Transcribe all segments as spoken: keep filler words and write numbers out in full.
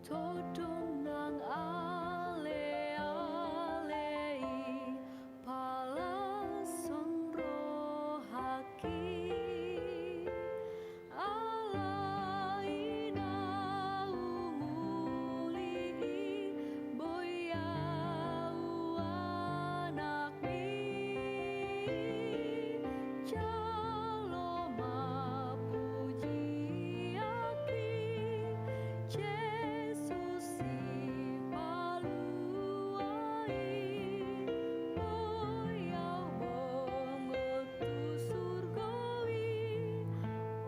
Tondong nang ale-ale i, palas songon rohangki. Alai na umuli i, boi ahu anakmi. Jalo ma pujianki, Jesus Sipalua i. Boi ahu bongot tu surgo i,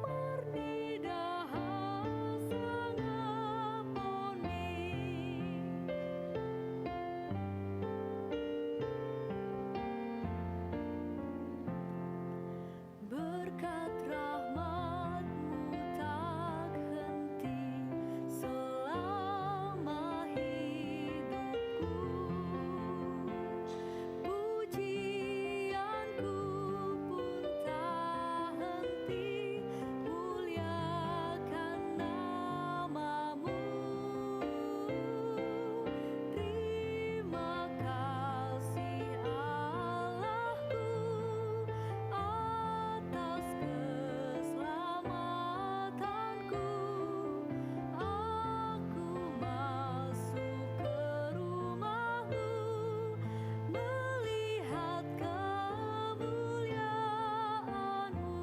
marnida hasangaponmi. Berkat rahmat-Mu tak henti selama hidupku. Pujianku pun tak henti muliakan nama-Mu. Terima kasih Allahku atas keselamatanku. Aku masuk ke rumah-Mu melihat kemuliaan-Mu.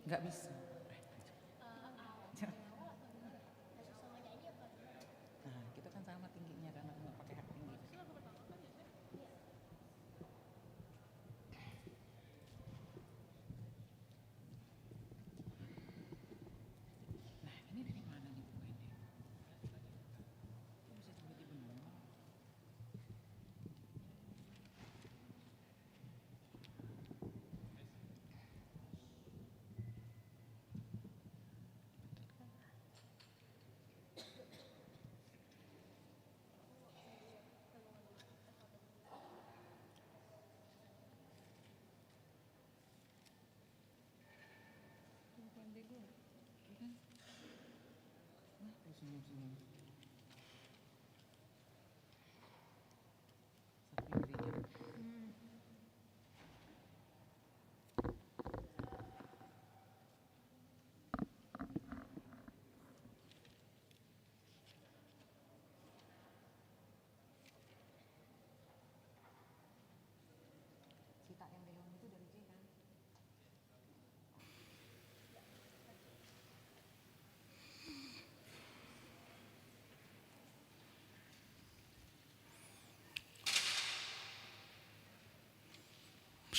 Nggak bisa. Nah, kita kan sama tingginya karena nggak pakai hak tinggi. Nah, ini dari mana nih buku ini? Kok bisa tiba-tiba nongol? Bukan bego. Iya kan? Wah, lu senyum-senyum. Satu ini. Hmm.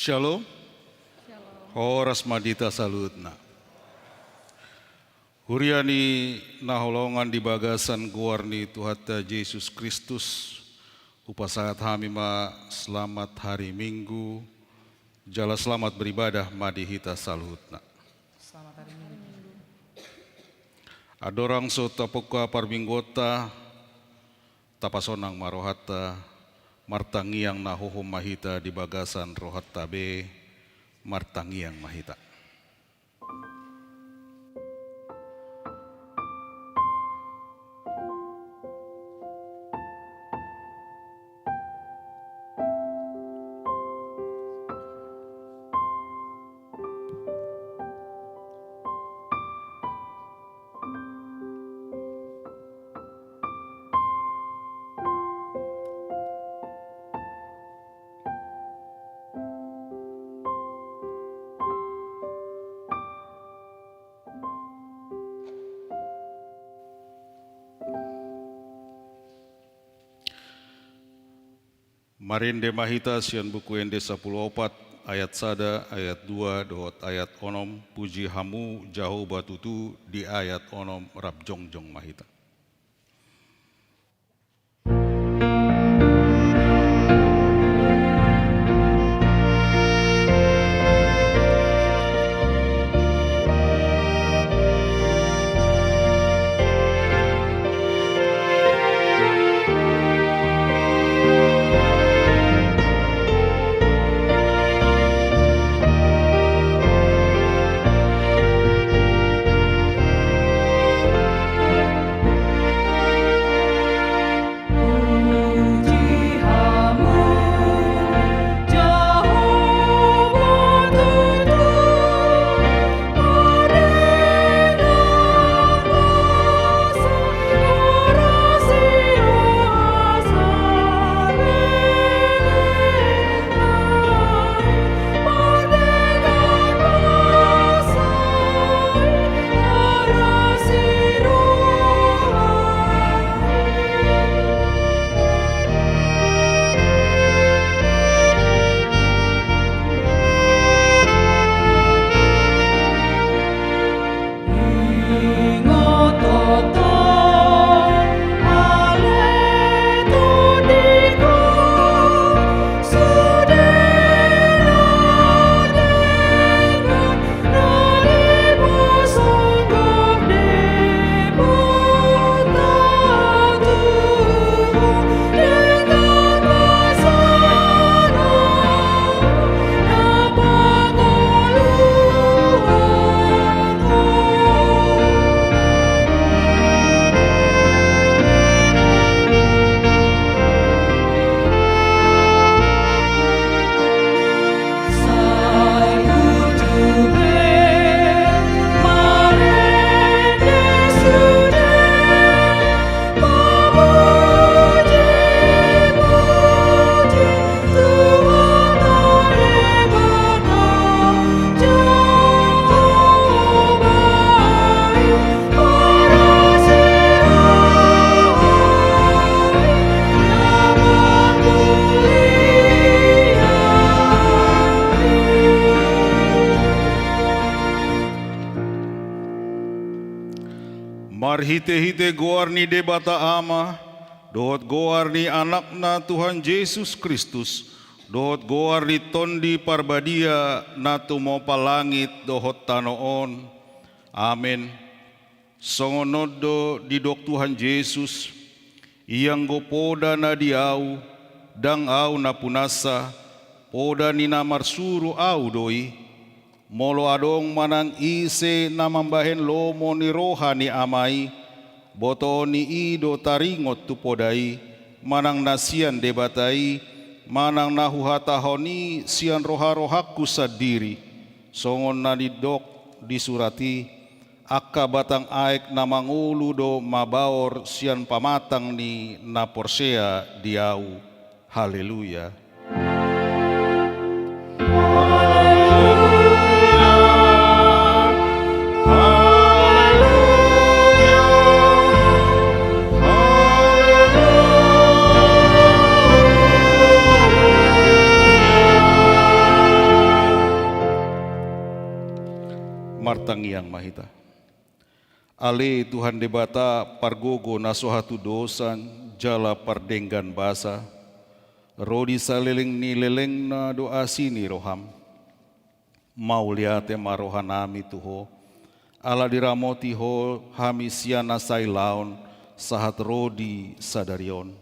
Shalom. Horas ma di hita saluhutna. Huria ni na hinaholongan di bagasan goar ni Tuhanta Jesus Kristus, hupasahat hami ma selamat hari Minggu, jala selamat beribadah ma di hita saluhutna. Selamat hari Minggu. Andorang so tapungka parmingguonta, tapasonang ma rohanta, martangiang na hohom ma hita di bagasan rohanta be, martangiang ma hita. Marende ma hita sian Buku Ende sampulu opat, ayat sada, ayat dua dohot ayat onom. Puji Hamu Jahowa tutu, di ayat onom rap jongjong ma hita. Marhitehite goar ni Debata Ama, dohot goar ni Anakna Tuhan Jesus Kristus, dohot goar ni Tondi Parbadia na tumompa langit dohot tano on. Amen. Songon on do didok Tuhan Jesus: Ianggo poda na di Ahu, ndang Ahu na punasa, poda ni na marsuru Ahu do i. Molo adong manang ise na mambahen lomo ni roha ni Ama i, botooni i do taringot tu poda i, manang na sian Debata i, manang na huhatahon i sian roharohangku sandiri. Songon na nidok di surat i: Angka batang aek na mangolu do mabaor sian pamatang ni na porsea di Ahu. Haleluya. Ale Tuhan Debata, pargogo na so hatudosan jala pardenggan basa, ro di saleleng ni lelengna do asi ni roham. Mauliate ma rohanami tu Ho, ala diramoti Ho hami sian na sai laon sahat ro di sadari on.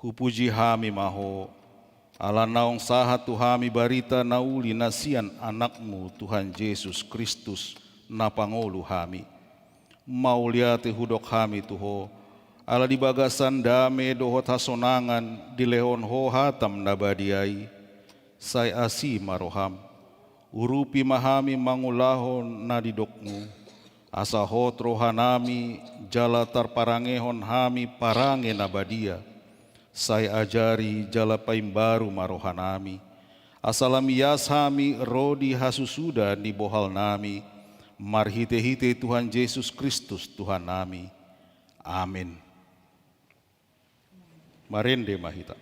Hupuji hami ma Ho, ala naung sahat tu hami barita na uli na sian Anakmu Tuhan Jesus Kristus, na pangolu hami. Mauliate hudok hami tu Ho, ala di bagasan dame dohot hasonangan dilehon Ho hatam na badia i. Sai asi ma roham, urupi ma hami mangulahon na nidokmu, asa hot rohanami jala tarparangehon hami parange na badia. Sai ajari jala paimbaru ma rohanami, asa lam ias hami ro di hasusuda ni bohalnami, marhitehite Tuhan Jesus Kristus Tuhannami. Amin. Marende ma hita.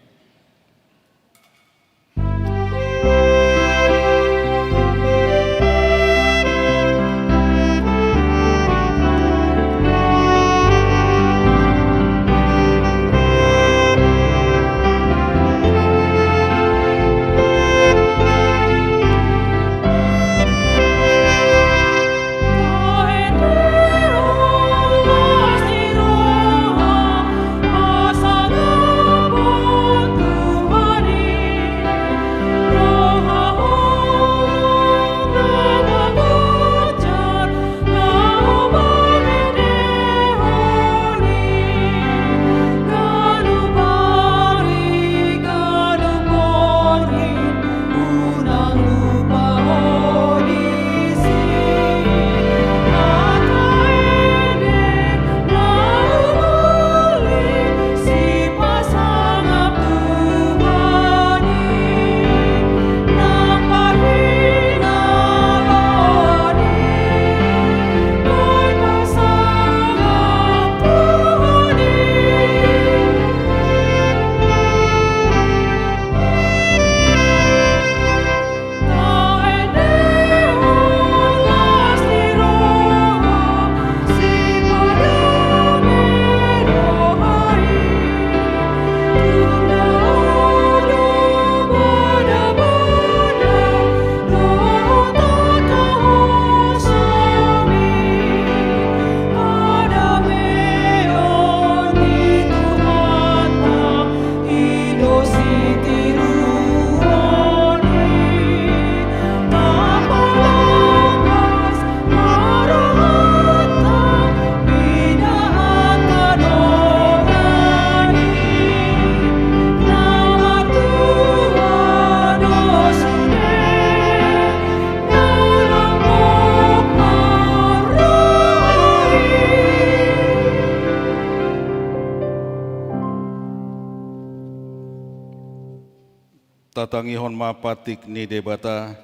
Tatangihon ma patik ni Debata,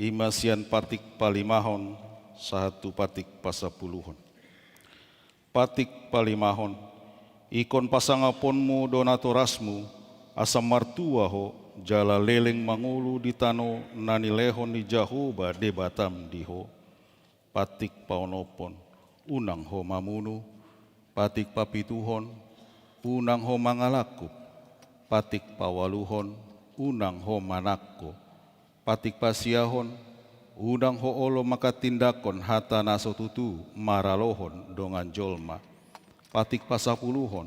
i ma sian patik palimahon sahat tu patik pasapuluhon. Patik palimahon. Ingkon pasangaponmu do natorasmu, asa martua ho, jala leleng mangolu di tano na nilehon ni Jahowa Debatam di ho. Patik paonomhon. Unang ho mamunu. Patik papituhon. Unang ho mangalangkup. Patik paualuhon. Unang ho manangko. Patik pasiahon, unang ho olo manghatindanghon hata na so tutu maralohon dongan jolma. Patik pasapuluhon,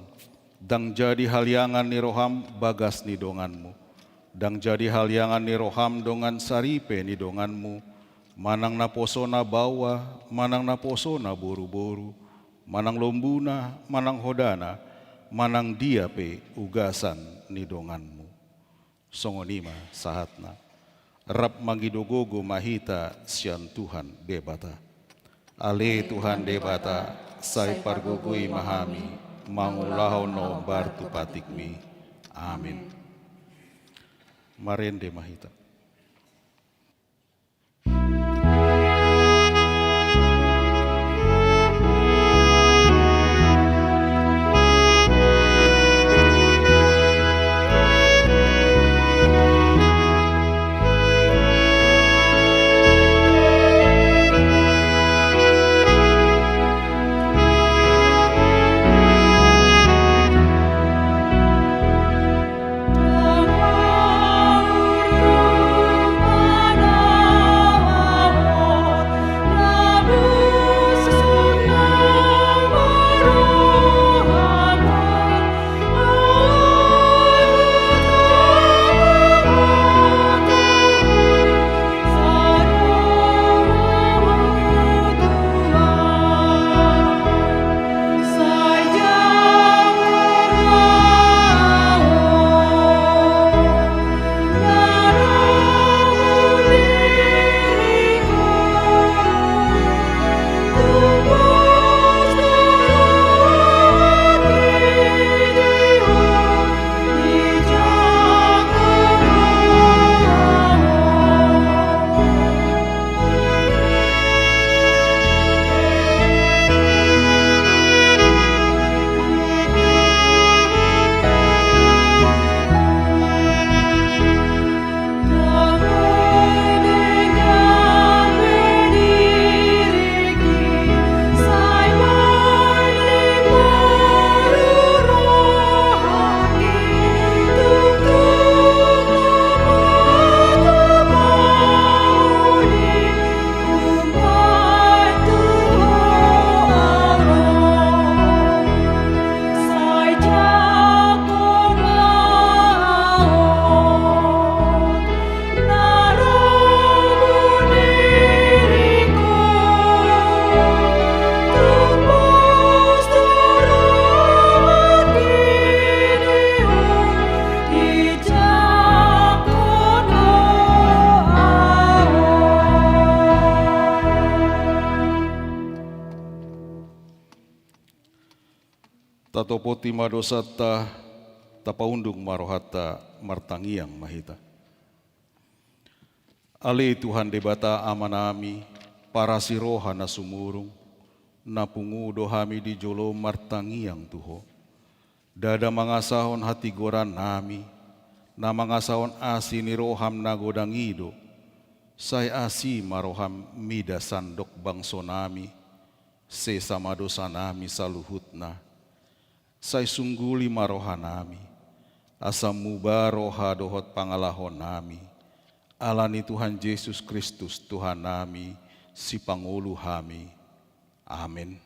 ndang jadi haliangan ni roham bagas ni donganmu. Ndang jadi haliangan ni roham dongan saripe ni donganmu, manang naposona baoa, manang naposona boruboru, manang lombuna, manang hodana, manang dia pe ugasan ni donganmu. Songon i ma sahatna. Rap mangido gogo ma hita sian Tuhan Debata. Ale Tuhan Debata, sai pargogoi ma hami mangulahon na hombar tu patikmi. Amin. Marende ma hita. Tatopoti ma dosanta, tapaunduk ma rohanta, martangiang ma hita. Ale Tuhan Debata Amanami, parasi roha na sumurung, na pungu do hami di jolo martangiang tu Ho. Ndada mangasahon hatigorannami, na mangasahon asi ni roham na godang i do. Sai asi ma roham mida sandok bangsonami, sesa ma dosanami saluhutna. Sai sungguli ma rohanami, asa muba roha dohot pangalahonami, ala ni Tuhan Jesus Kristus Tuhannami, Sipangolu hami. Amen.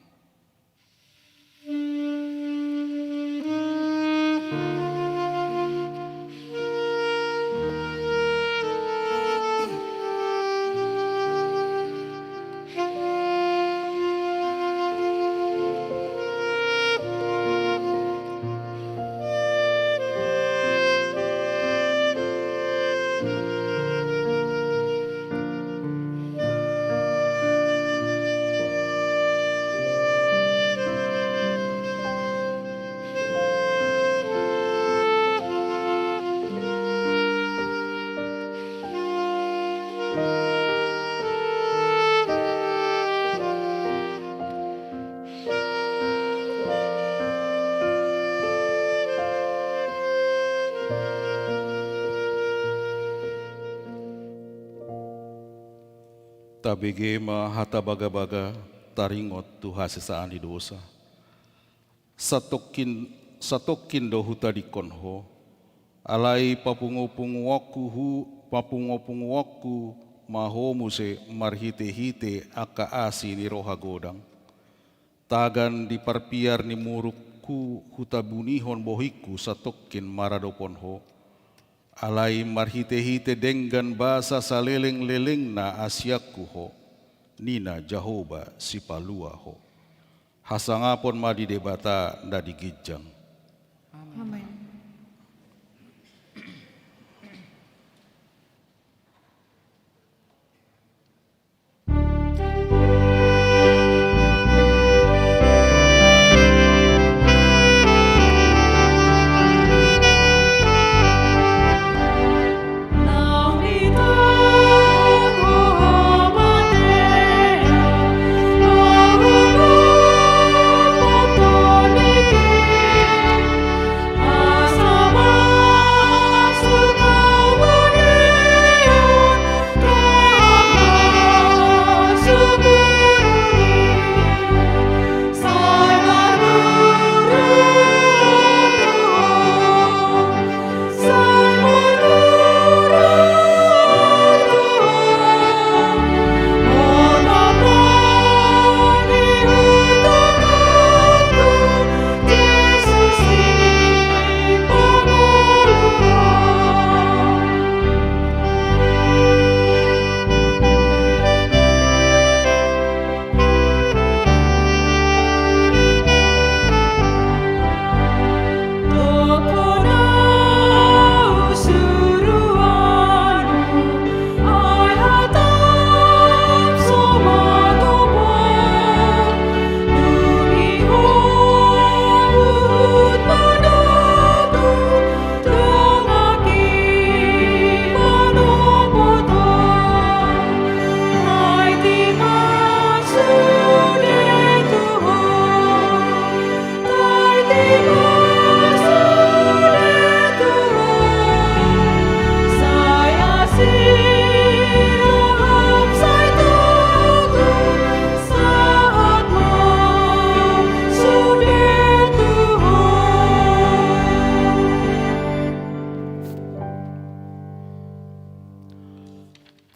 Tabege ma hata bagabaga taringot tu hasesaan ni dosa. Satongkin, satongkin do hutadingkon Ho, alai papungupunguonku hu, papungupunguonku ma Ho muse marhitehite angka asi ni roha godang. Tagan di parpiar ni murukku hutabunihon bohingku satongkin maradophon Ho. Alai marhitehite denggan basa salelenglelengna asianku Ho, ninna Jahowa Sipalua Ho. Hasangapon ma di Debata na di ginjang. Amen.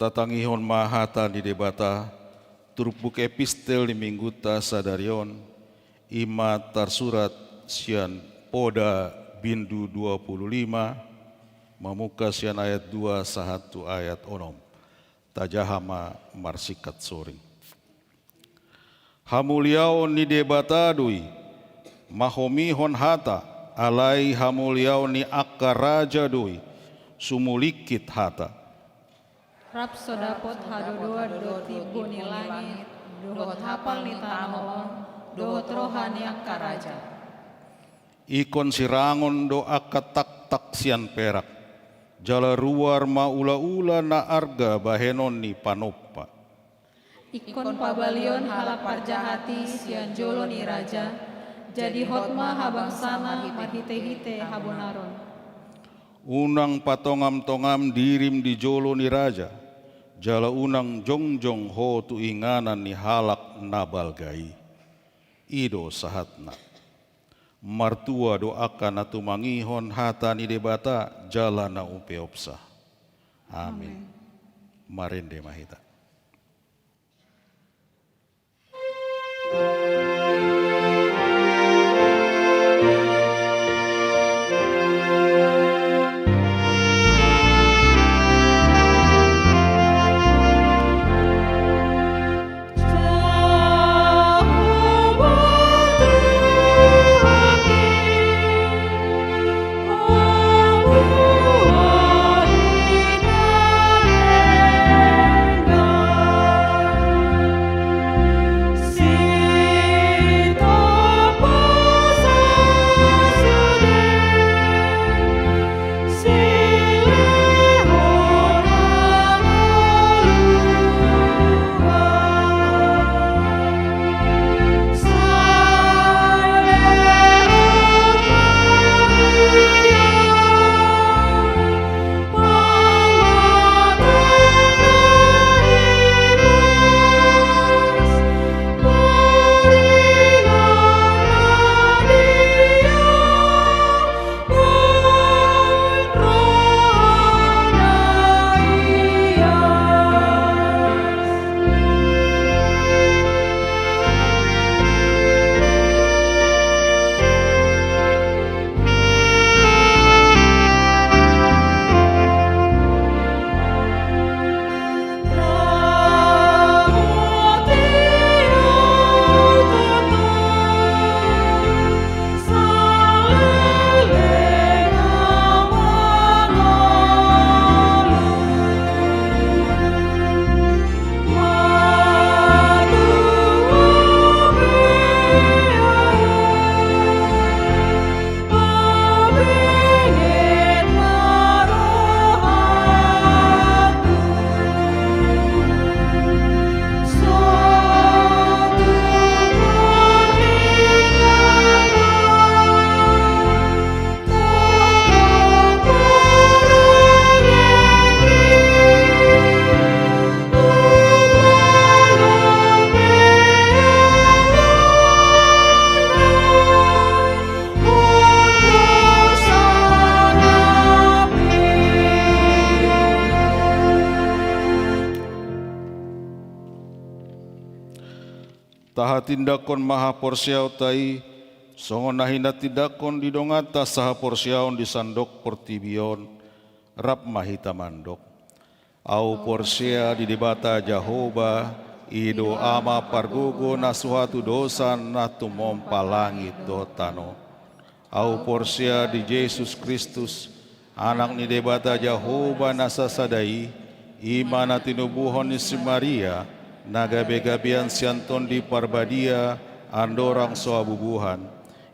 Tatangihon ma hata ni Debata, turpuk epistel ni minggunta sadari on, i ma tarsurat sian Poda bindu dua pulu lima, mamungka sian ayat dua sahat tu ayat onom. Tajaha ma marsingkat soring. Hamuliaon ni Debata do i, mahomihon hata, alai hamuliaon ni angka raja do i, sumulingkit hata. Rap so dapot hadodoan do timbo ni langit, dohot hapal ni tano on, dohot roha ni angka raja. Ingkon sirangon do angka taktak sian perak, jala ruar ma ulaula na arga bahenon ni panompa. Ingkon pabalion halak parjahat i sian jolo ni raja, jadi hot ma habangsana marhitehite habonaron. Unang patongamtongam dirim di jolo ni raja, jala unang jongjong ho tu inganan ni halak na balga i. I do sahatna. Martua do angka na tumangihon hata ni Debata jala na umpeopsa. Amin. Amin. Marende ma hita. Tahatindangkon ma haporseaonta i, songon na hinatindangkon di donganta sahaporseaon di sandok portibi on, rap ma hita mandok. Ahu porsea di Debata Jahowa, i do Ama pargogo na so hatudosan na tumompa langit dohot tano. Ahu porsea di Jesus Kristus, Anak ni Debata Jahowa na sasada i, i ma na tinubuhon ni si Maria, na gabegabean sian Tondi Parbadia, andorang so habubuhan.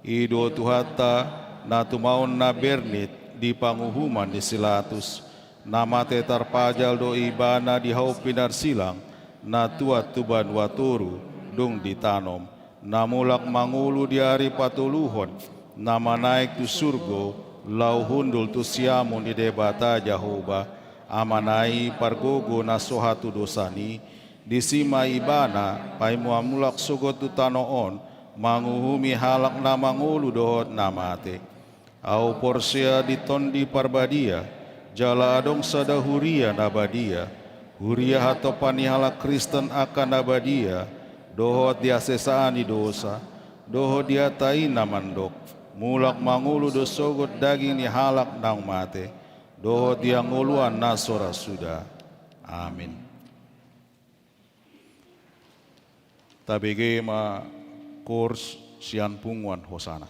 I do Tuhanta, na tumaon na bernit di panguhuman ni si Latus, na mate tarpajal do Ibana di hau pinarsilang, na tuat tu banua toru, dung ditanom, na mulak mangolu di ari patoluhon, na manaek tu surgo, laho hundul tu siamun ni Debata Jahowa, Amana i pargogo na so hatudosan i, disi ma Ibana paimua mulak sogot tu tano on, manguhumi halak na mangolu dohot na mate. Ahu porsea di Tondi Parbadia, jala adong sada huria na badia, huria hatopan ni halak Kristen angka na badia, dohot di hasesaan ni dosa, dohot di hata i na mandok, mulak mangolu do sogot daging ni halak naung mate, dohot di hangoluan na so ra suda. Amin. Tabege ma kors sian punguan Hosana.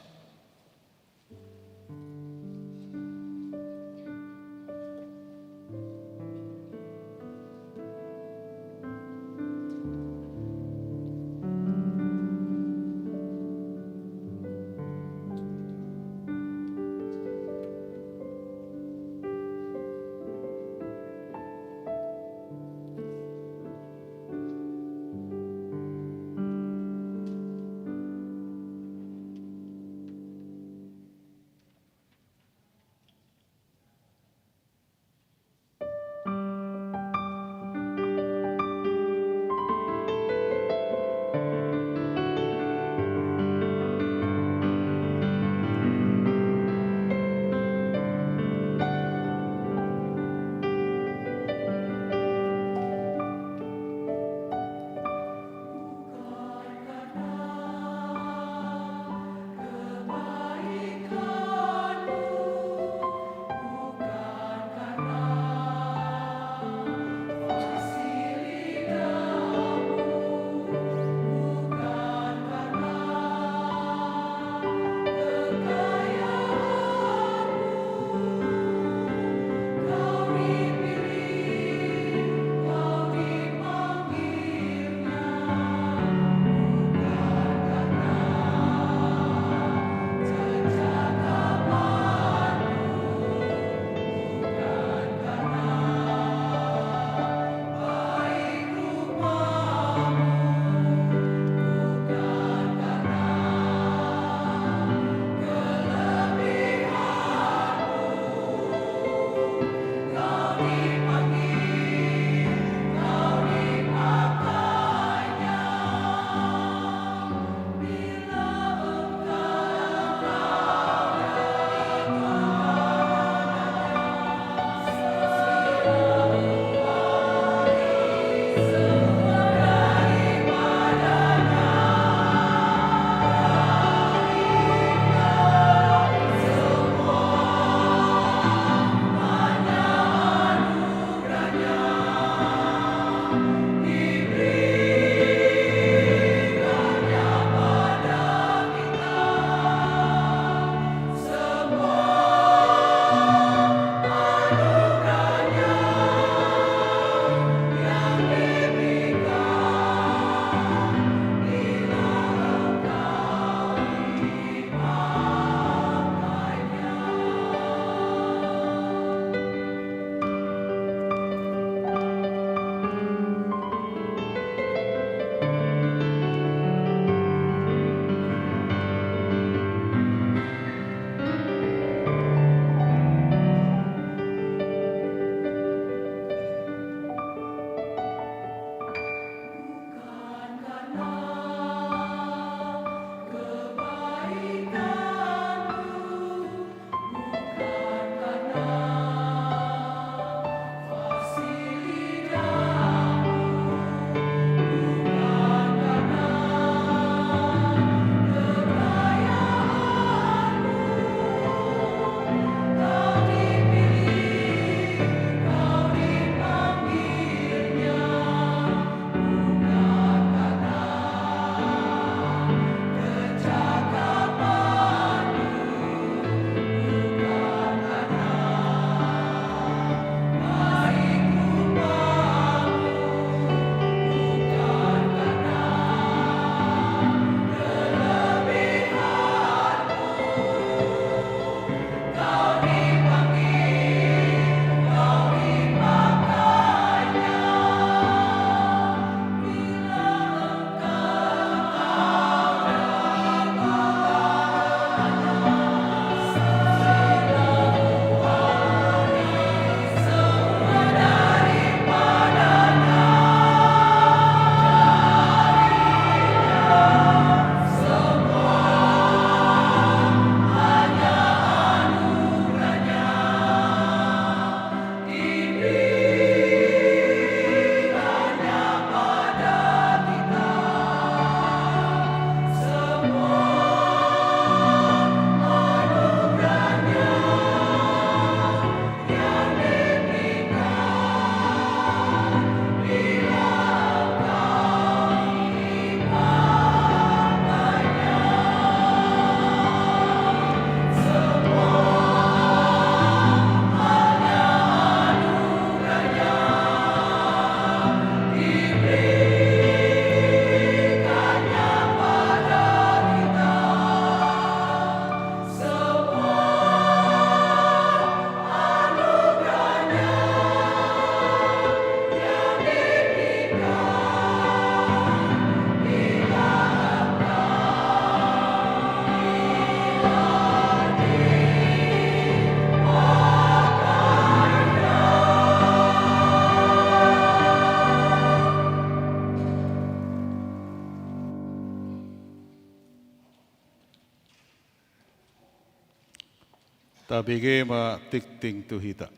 Tabege ma tingting tu hita.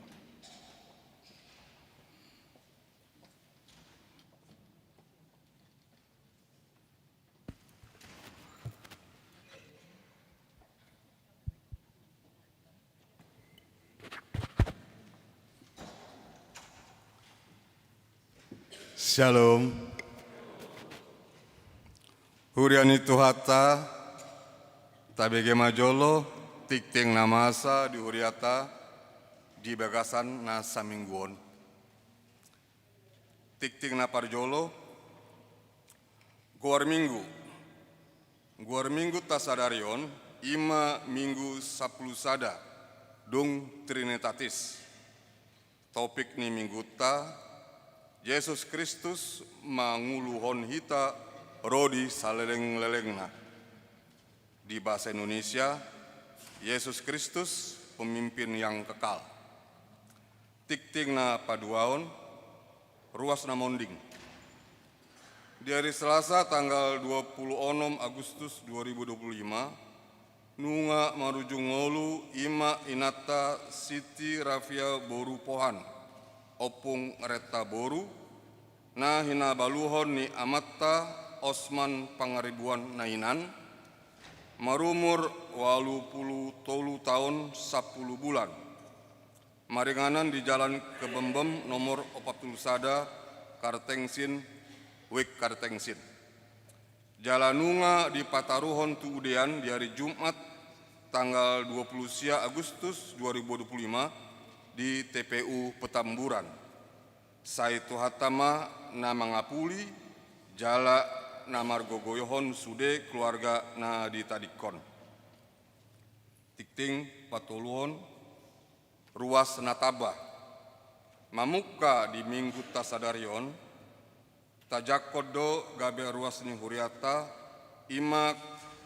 Syalom. Huria ni Tuhanta, tabege ma jolo tingting na masa di huriata di bagasan na saminggu on. Tingting na parjolo, goar minggu. Goar minggu ta sadari on, i ma minggu sampulu sada, dung Trinitatis. Topik ni mingguta, Jesus Kristus manguluhon hita ro di salelenglelengna. Di bahasa Indonesia, Yesus Kristus, pemimpin yang kekal. Tingting na paduahon, ruas na monding. Di ari Selasa tanggal dua puluh onom Agustus dua ribu dua puluh lima, nunga marujung ngolu i ma inanta Siti Rafia boru Pohan, Ompung Retta boru, na hinabaluhon ni amanta Osman Pangaribuan na inan, marumur ualu puluh tolu taon sampulu bulan. Maringanan di Jalan Kebembem nomor opat puluh sada, Kartengsin, Wijk Kartengsin. Jala nunga dipataruhon tu udean di ari Jumat tanggal dua puluh sia Agustus dua ribu dua puluh lima di T P U Petamburan. Sai Tuhanta ma na mangapuli jala na margogoihon sude keluarga na ditadingkon. Tingting patoluhon, ruas na tamba. Mamungka di minggu ta sadari on, tajangkon do gabe ruas ni huriata, i ma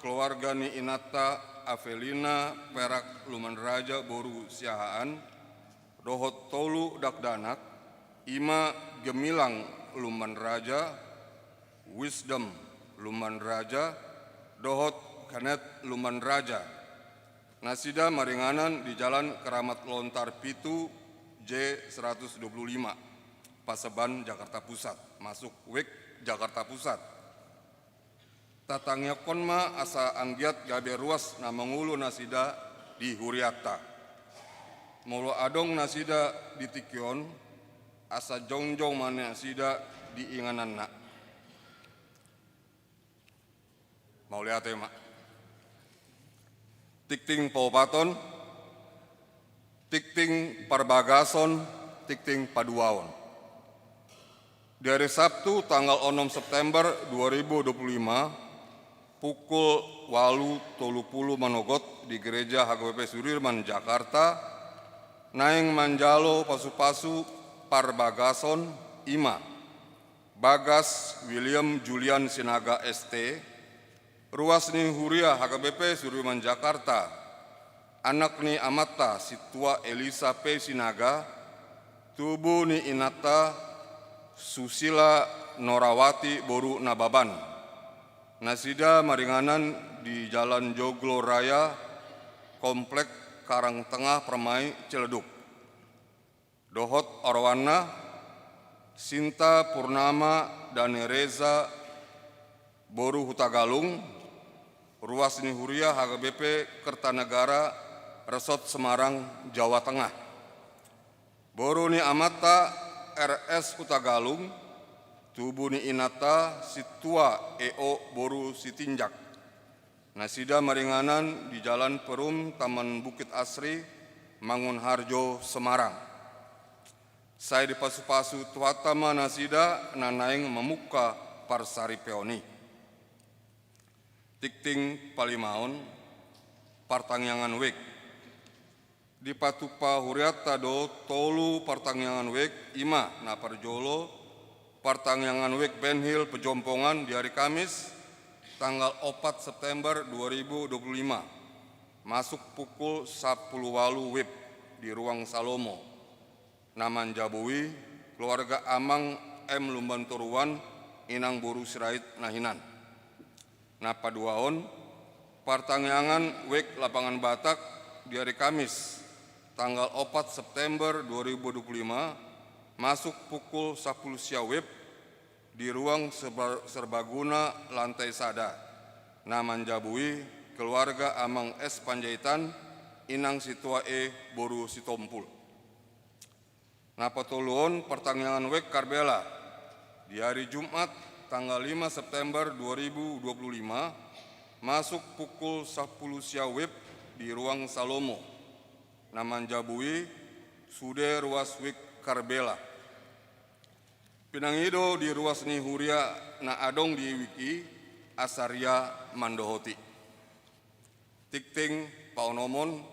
keluarga ni inanta Avelina Perak Lumbanraja boru Siahaan, dohot tolu dakdanak, i ma Gemilang Lumbanraja, Wisdom Lumbanraja, dohot Kenneth Lumbanraja. Nasida maringanan di Jalan Keramat Lontar pitu, J seratus dua puluh lima, Paseban, Jakarta Pusat, masuk Wijk Jakarta Pusat. Tatangiangkon ma asa anggiat gabe ruas na mangolu nasida di hurianta. Molo adong nasida di tingki on, asa jongjong ma nasida di ingananna. Mauliate ma. Tingting paopaton, tingting parbagason, tingting paduahon. Di ari Sabtu tanggal onom September dua ribu dua puluh lima, pukul ualu tolu puluh manogot di Gereja H K B P Sudirman, Jakarta, naeng manjalo pasupasu parbagason, i ma Bagas William Julian Sinaga, S T, ruas ni huria H K B P Sudirman, Jakarta, anak ni amanta Sintua Elisa P Sinaga, tubu ni inanta Susila Norawati boru Nababan. Nasida maringanan di Jalan Joglo Raya, Komplek Karang Tengah Permai, Ciledug. Dohot oroanna, Sinta Purnama Danereza boru Hutagalung, ruas ni huria H K B P Kertanegara, Resort Semarang, Jawa Tengah. Boru ni amanta R S Hutagalung, tubu ni inanta Sintua E O boru Sitinjak. Nasida maringanan di Jalan Perum, Taman Bukit Asri, Mangunharjo, Semarang. Sai dipasupasu Tuhanta ma nasida na naeng mamungka parsaripeon i. Tingting palimaon, partangiangan wijk. Dipatupa hurianta do tolu partangiangan wijk, i ma na parjolo, partangiangan wijk Benhil Pejompongan di ari Kamis, tanggal opat September dua ribu dua puluh lima, masuk pukul sampulu ualu wib di Ruang Salomo. Na manjaboi keluarga Amang M Lumbantoruan, Inang boru Sirait na hinan. Na paduahon, partangiangan wijk Lapangan Batak, di hari Kamis, tanggal opat September dua ribu dua puluh lima, masuk pukul sapuluh sia wib di ruang serba-, serbaguna lantai sada, na manjabu i keluarga Amang S Panjaitan, Inang Situa E boru Sitompul. Na patoluhon, partangiangan wijk Karbela di hari Jumat tanggal lima September dua ribu dua puluh lima, masuk pukul sapuluh sia wib di ruang Salomo, na manjabu i sude ruas wijk Karbela. Pinangido di ruas ni huria na adong di wijk i, asa ria mandohoti. Tingting paonomon,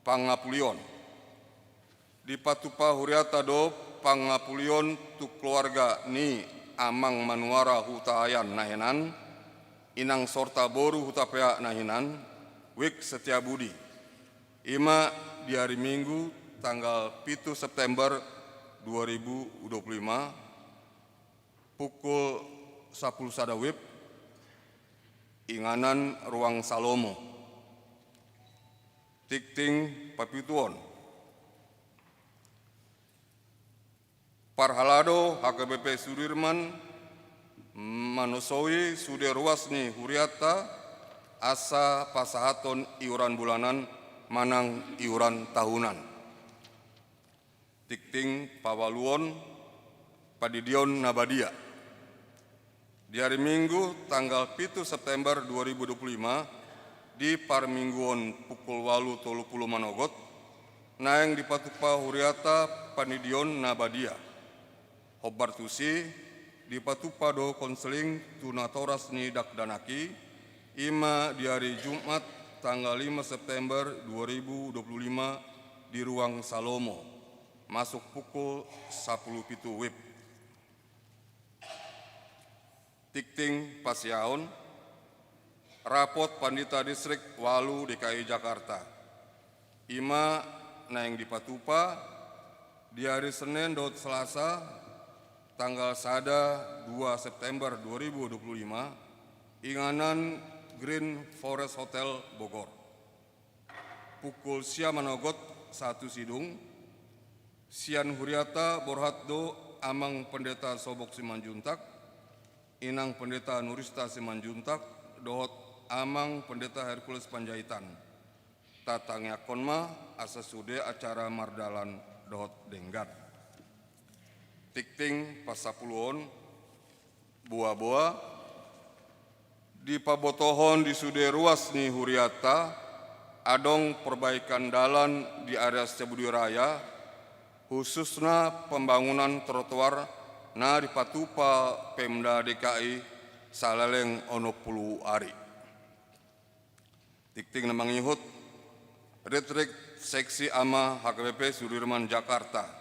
pangapulion. Dipatupa hurianta do pangapulion tu keluarga ni Amang Manuara Hutahaean na hinan, Inang Sorta boru Hutapea na hinan, wijk Setiabudi. I ma di hari Minggu tanggal pitu September dua ribu dua puluh lima, pukul sapuluh sada wib, inganan ruang Salomo. Tingting papituhon. Parhalado H K B P Sudirman manosoi sude ruas ni hurianta asa pasahathon iuran bulanan manang iuran tahunan. Tingting paualuhon, pandidion na badia. Di hari Minggu tanggal pitu September dua ribu dua puluh lima, di parmingguon pukul ualu tolu pulu manogot, naeng dipatupa hurianta pandidion na badia. Hombar tusi, dipatupa do konseling tu natoras ni dakdanak i, i ma di hari Jumat tanggal lima September dua ribu dua puluh lima di ruang Salomo, masuk pukul sapuluh pitu wib. Tingting pasiaon, rapot Pandita Distrik ualu D K I Jakarta. I ma naeng dipatupa di hari Senen dohot Selasa, tanggal sada, dua September dua ribu dua puluh lima, inganan Green Forest Hotel Bogor. Pukul sia manogot sahat tu sidung, sian hurianta borhat do Amang Pendeta Sobok Simanjuntak, Inang Pendeta Nurista Simanjuntak, dohot Amang Pendeta Hercules Panjaitan. Tatangiangkon ma asa sude acara mardalan dohot denggan. Tingting pasapuluhon, boaboa. Dipabotohon di sude ruas ni hurianta, adong perbaikan dalan di area Setiabudi Raya, khususna pembangunan trotoar na dipatupa Pemda D K I saleleng onom pulu ari. Tingting na mangihut, ritrit Seksi Ama H K B P Sudirman Jakarta.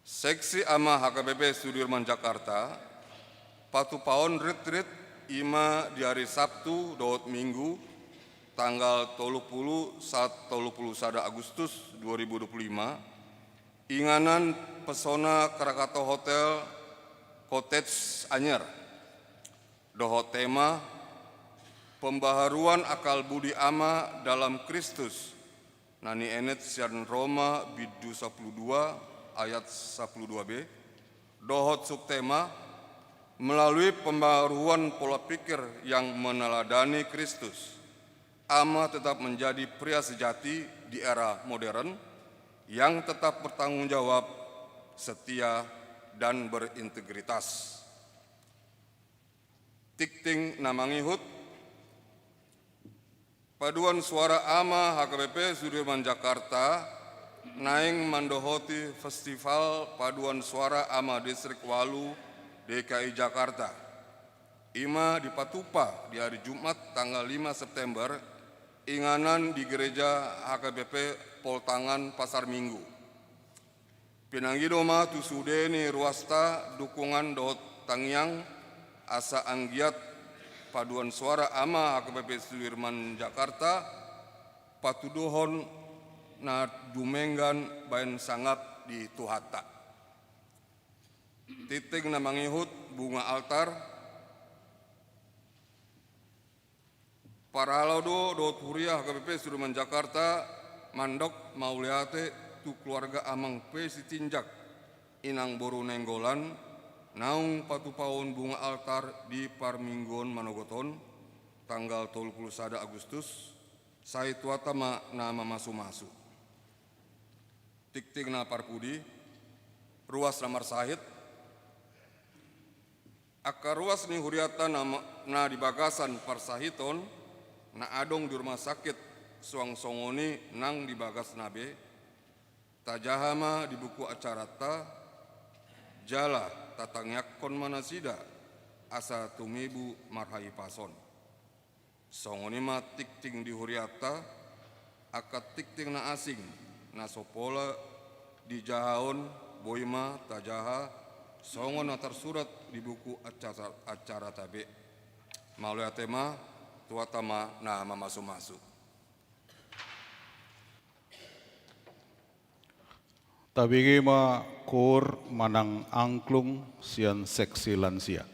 Seksi Ama H K B P Sudirman Jakarta patupaon ritrit i ma di hari Sabtu dohot Minggu, tanggal tolu pulu sahat tolu pulu sada Agustus dua ribu dua puluh lima, inganan Pesona Krakatau Hotel Cottage Anyer. Dohot tema, Pembaharuan Akal Budi Ama dalam Kristus, na nienet sian Roma bindu sapuluh dua ayat sapuluh dua b, dohot subtema, Melalui pembaharuan pola pikir yang meneladani Kristus, Ama tetap menjadi pria sejati di era modern yang tetap bertanggung jawab, setia, dan berintegritas. Tingting na mangihut, Paduan Suara Ama H K B P Sudirman Jakarta naeng mandohoti Festival Paduan Suara Ama Distrik ualu D K I Jakarta. I ma dipatupa di hari Jumat tanggal lima September, inganan di Gereja H K B P Poltangan Pasar Minggu. Pinangido ma tu sude ni ruasta dukungan dohot tangiang, asa anggiat Paduan Suara Ama H K B P Sudirman Jakarta patuduhon na dumenggan baen sangap di Tuhanta. Tingting na mangihut, bunga altar. Parhalado dohot huria H K B P Sudirman Jakarta mandok mauliate tu keluarga Amang P Sitinjak, Inang boru Nainggolan, naung patupaon bunga altar di parmingguon manogot on, tanggal tolu pulu sada Agustus, sai Tuhanta ma na mamasumasu. Tingting na parpudi, ruas na marsahit. Angka ruas ni hurianta na, na di bagasan parsahiton, na adong di rumah sakit, suang songon i nang di bagasna be, tajaha ma di buku acaranta, jala tatangiangkon ma nasida asa tumibu marhahipason. Songon i ma tingting di hurianta, angka tingting na asing na so pola dijahaon, boi ma tajaha songon na tarsurat di buku acara, acaranta be. Mauliate ma, Tuhanta ma na mamasumasu. Tabege ma koor manang angklung sian seksi lansia.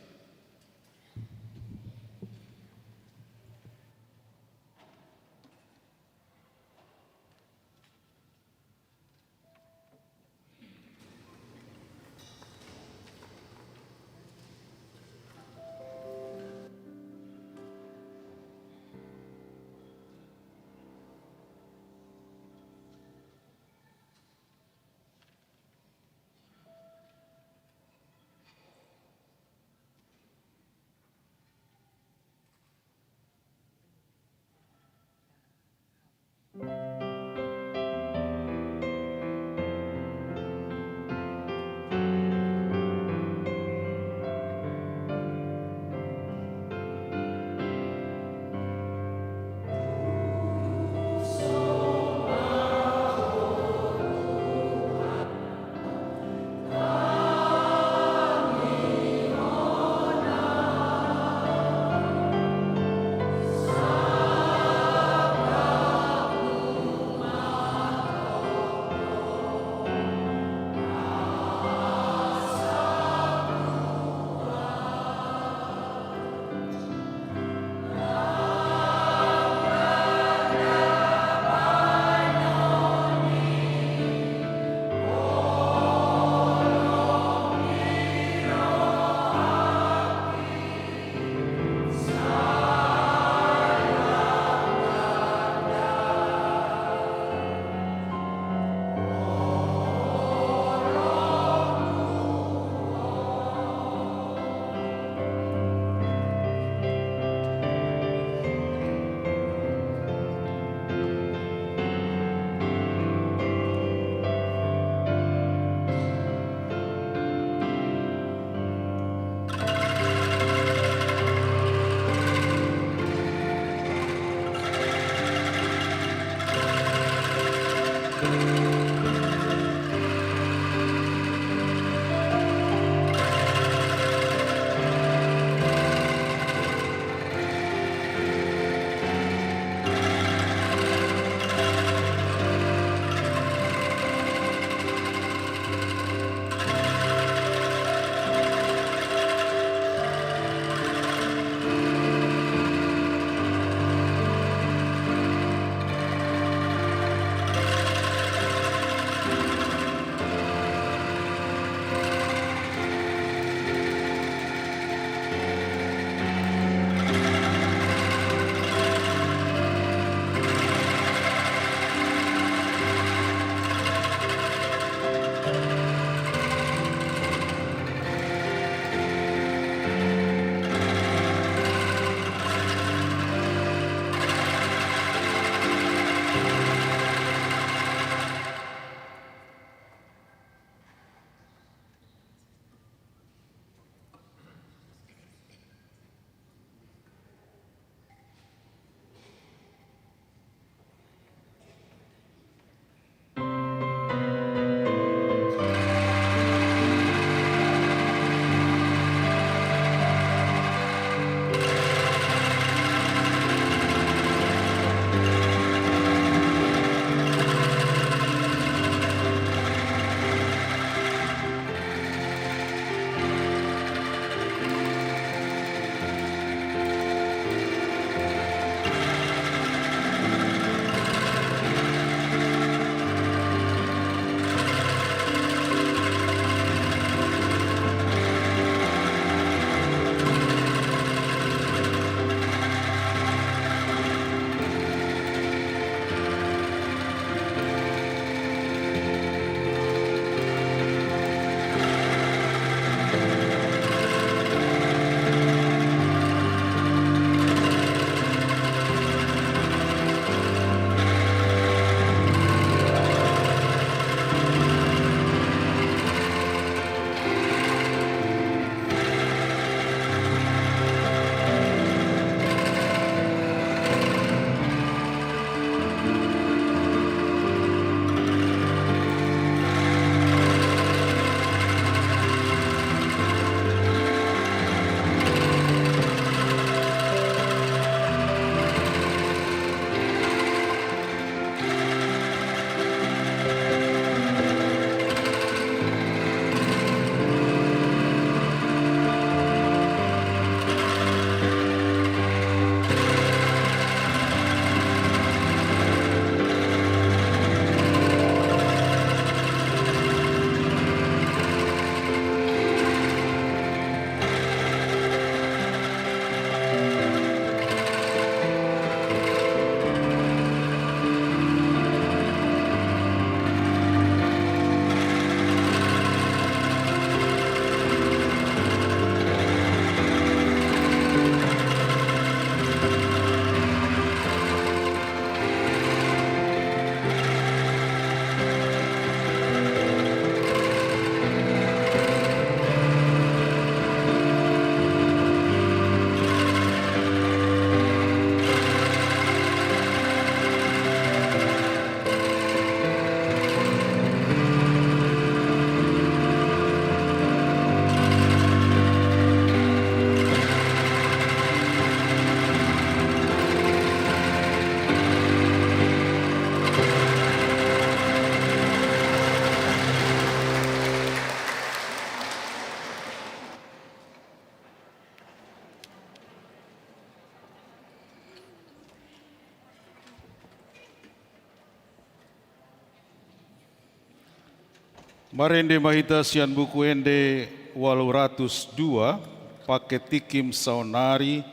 Marende ma hita sian Buku Ende ualu ratus dua, paket tingki saonnari,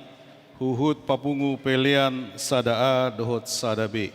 huhut papungu pelean sada A dohot sada B.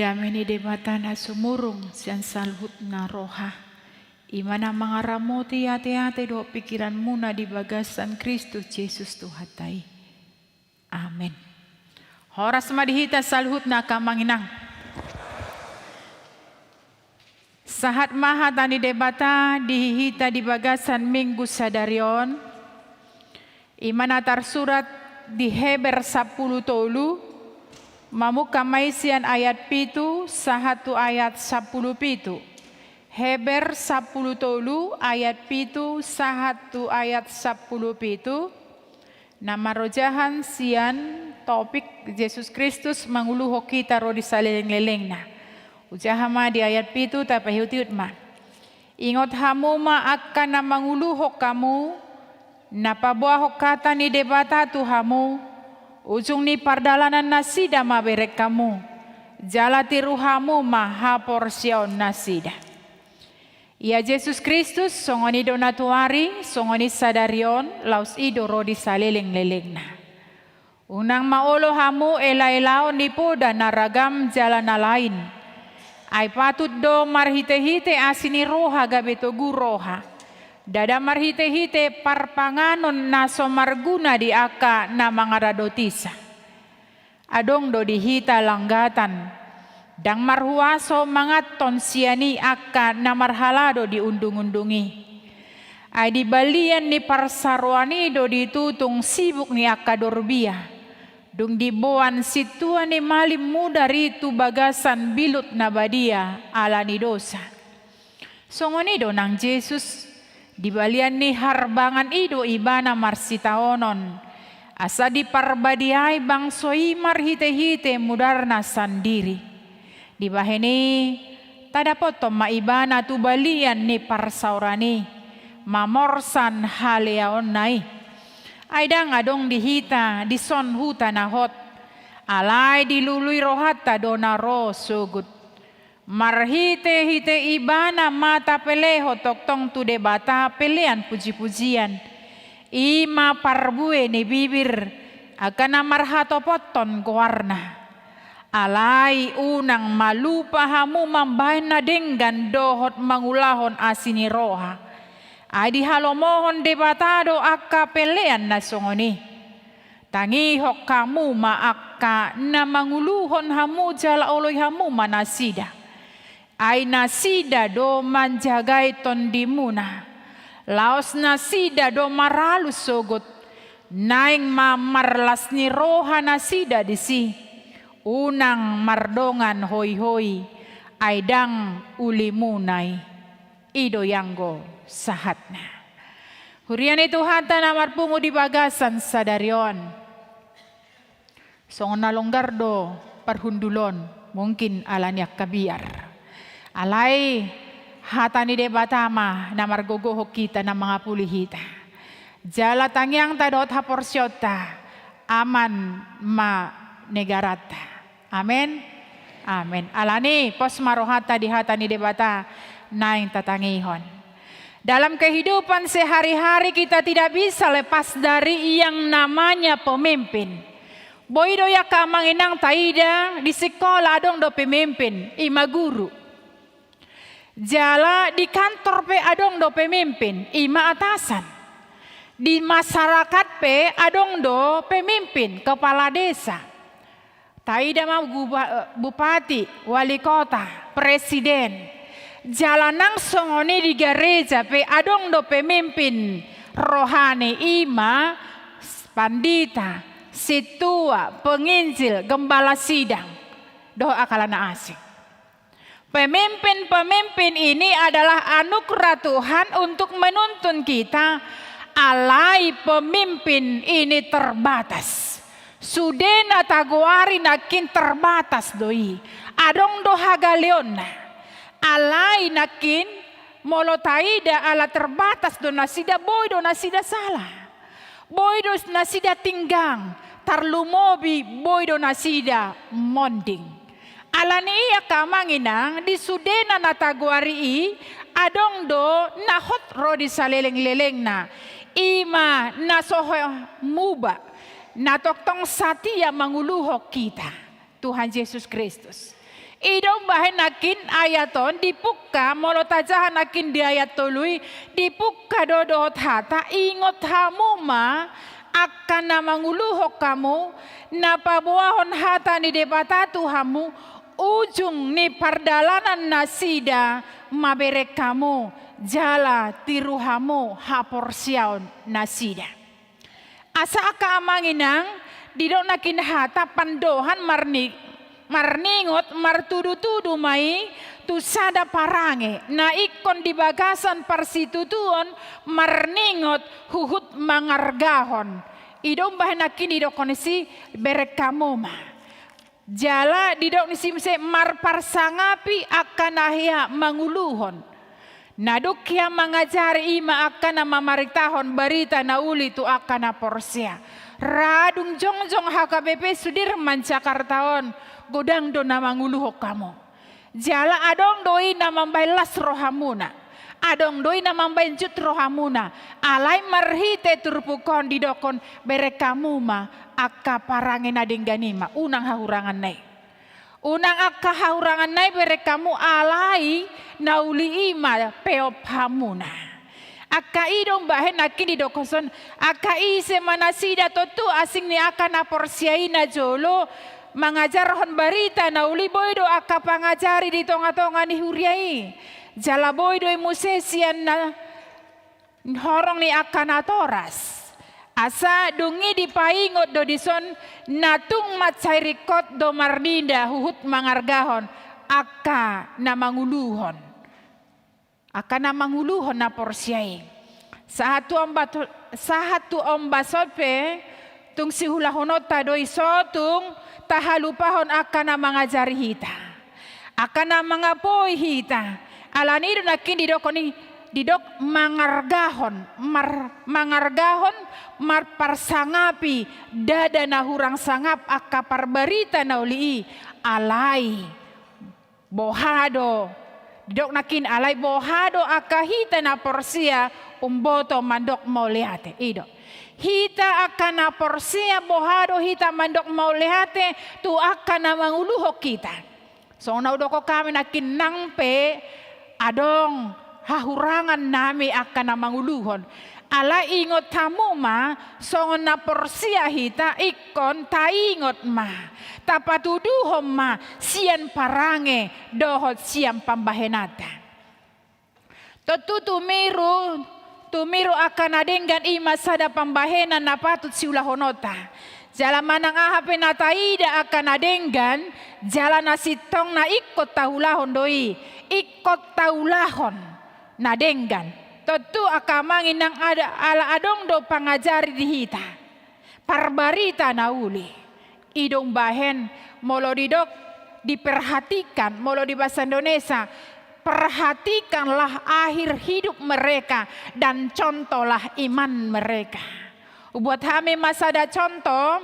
Dame ni Debata na sumurung sian saluhutna roha, i ma na mangaramoti ateate dohot pingkiranmuna di bagasan Kristus Jesus Tuhanta i. Amen. Horas ma di hita saluhutna angka amang inang. Sahat ma hata ni Debata di hita di bagasan Minggu sadari on, i ma na tarsurat di Heber sampulu tolu, mamungka ma i sian ayat pitu sahat tu ayat sampulu pitu. Heber sampulu tolu ayat pitu sahat tu ayat sampulu pitu. Na marojahan sian topik Jesus Kristus manguluhon hita ro di salelenglelengna. Hujaha ma di ayat pitu, tapaihutihut ma. Ingot hamu ma angka na manguluhon hamu, na paboahon hata ni Debata tu hamu, ujung ni pardalanan nasida ma bereng hamu, jala tiru hamu ma haporseaon nasida. Ia Jesus Kristus, songon i do na tuari, songon i sadari on, laos i do ro di salelenglelengna. Unang ma olo hamu elaelaon ni poda na ragam jala na lain. Ai patut do marhitehite asi ni roha gabe togu roha. Ndada marhitehite parpanganon na so marguna di angka na mangaradotisa. Adong do di hita langgatan, ndang marhuaso manganhon sian i angka na marhalado di undungundung i. Ai di balian ni parsaroan i do ditutung sibuk ni angka dorbia, dung diboan sintua ni malim mudar i tu bagasan bilut na badia ala ni dosa. Songon i do nang Jesus, di balian ni harbangan i do ibana marsitaonon, asa diparbadiai bangso i marhitehite mudarna sandiri. Dibahen i, tadapothon ma ibana tu balian ni parsaoran i, mamorsan haleaonna i. Ai ndang adong di hita dison huta na hot, alai dilului rohanta do na ro sogot. Marhitehite ibana ma tapelehon tongtong tu Debata pelean pujipujian. I ma parbue ni bibir, angka na marhatopothon goarna. Alai unang ma lupa hamu mambahen na denggan dohot mangulahon asi ni roha. Ai dihalomohon Debata do angka pelean na songon i. Tangihon hamu ma angka na manguluhon hamu jala oloi hamu ma nasida. Ai nasida do manjagai tondimuna. Laos nasida do maralus sogot. Naeng ma marlas ni roha nasida disi. Unang mardongan hoihoi, ai ndang ulimuna i. I do i anggo sahatna. Huria ni Tuhanta na marpungu di bagasan sadari on. Songon na longgar do parhundul on, mungkin ala ni angka biar. Alai hata ni Debata ma na margogohon hita, na mangapuli hita. Jala tangiangta dohot haporseaonta, aman ma negaranta. Amen. Amen. Alani pos ma rohanta di hata ni Debata naeng tatangihon. Dalam kehidupan sehari-hari kita tidak bisa lepas dari yang namanya pemimpin. Boi do i angka amang inang taida di sikola adong do pemimpin, i ma guru. Jala di kantor pe adong do pemimpin, i ma atasan. Di masyarakat pe adong do pemimpin, kepala desa. Taida ma guba-, bupati, wali kota, presiden. Jala nang songon i di gareja pe adong do pemimpin rohani, i ma pandita, sintua, penginjil, gembala sidang. Dohot angka na asing. Pemimpin-pemimpin ini adalah anugerah Tuhan untuk menuntun kita, alai pemimpin ini terbatas. Sude na tagoari nangkin terbatas do i. Adong do hagaleonna. Alai nangkin molo taida ala terbatas do nasida, boi do nasida sala. Boi do nasida tinggang, tarlumobi boi do nasida monding. Alani i angka amang inang, di sudena na tagoari i, adong do na hot ro di saleleng-lelengna. I ma na so muba, na tongtong satia manguluhon hita, Tuhan Jesus Kristus. I do umbahen nangkin ayat on dipungka, molo tajaha nangkin di ayat tolu i, dipungka do dohot hata, ingot hamu ma angka na manguluhon hamu, na paboahon hata ni Debata tu hamu, ujung ni pardalanan nasida mabereng hamu, jala tiru hamu haporseaon nasida. Asa angka amang inang, didok nangkin hata pandohan marni-, marningot martudutudu ma i tu sada parange, na ingkon di bagasan parsitutuon marningot huhut mangargahon. I do umbahen nangkin didokkon disi bereng hamu ma. Jala didok ni si muse marparsangapi angka na hea manguluhon. Na dung hea mangajari i ma angka na mamaritahon barita na uli tu angka na porsea. Ra dung jongjong H K B P Sudirman Jakarta on, godang do na manguluhon hamu. Jala adong do i na mambahen las rohamuna. Adong do i na mambahen jut rohamuna. Alai marhite turpuk on didokkon bereng hamu ma angka parange na denggan i ma, unang hahuranganna i. Unang angka hahuranganna i bereng hamu, alai na uli i ma peop hamuna. Angka i do umbahen nangkin didokkon son, angka ise ma nasida tontu asing ni angka na porsea i na jolo mangajarhon barita na uli, boi do angka pangajari di tongatonga ni huria i. Jala boi do i muse sian na horong ni angka natoras. Asa dung i dipaingot do dison, na tung mansai ringkot do marninda huhut mangargahon angka na manguluhon. Angka na manguluhon na porsea i. Sahat tu omba-, sahat tu ombas on pe, tung siulahononta do i so tung tahalupahon angka na mangajari hita. Angka na mangapoi hita. Alani i do nangkin didokkon i, didok mangargahon, mar-, mangargahon, marparsangapi, ndada na hurang sangap angka parbarita na uli i, alai boha do, didok nangkin, alai boha do angka hita na porsea umboto mandok mauliate. I do. Hita angka na porsea, boha do hita mandok mauliate tu angka na manguluhon hita. Songon na hudokkon hami nangkin, nang pe adong hahurangan nami angka na manguluhon. Alai ingot hamu ma, songon na porsea hita, ingkon taingot ma, tapatuduhon ma sian parange dohot sian pambahenanta. Tontu tumiru, tumiru angka na denggan i ma sada pambahenan na patut siulahononta. Jala manang aha pe na taida angka na denggan, jala na sintong na ingkon taulahon do i, ingkon taulahon na denggan. Tontu angka amang inang, ada, ala adong do pangajari di hita. Parbarita na uli. I do umbahen, molo didok, diperhatikan, molo di bahasa Indonesia, perhatikanlah akhir hidup mereka dan contohlah iman mereka. Hubuat hami ma sada contoh,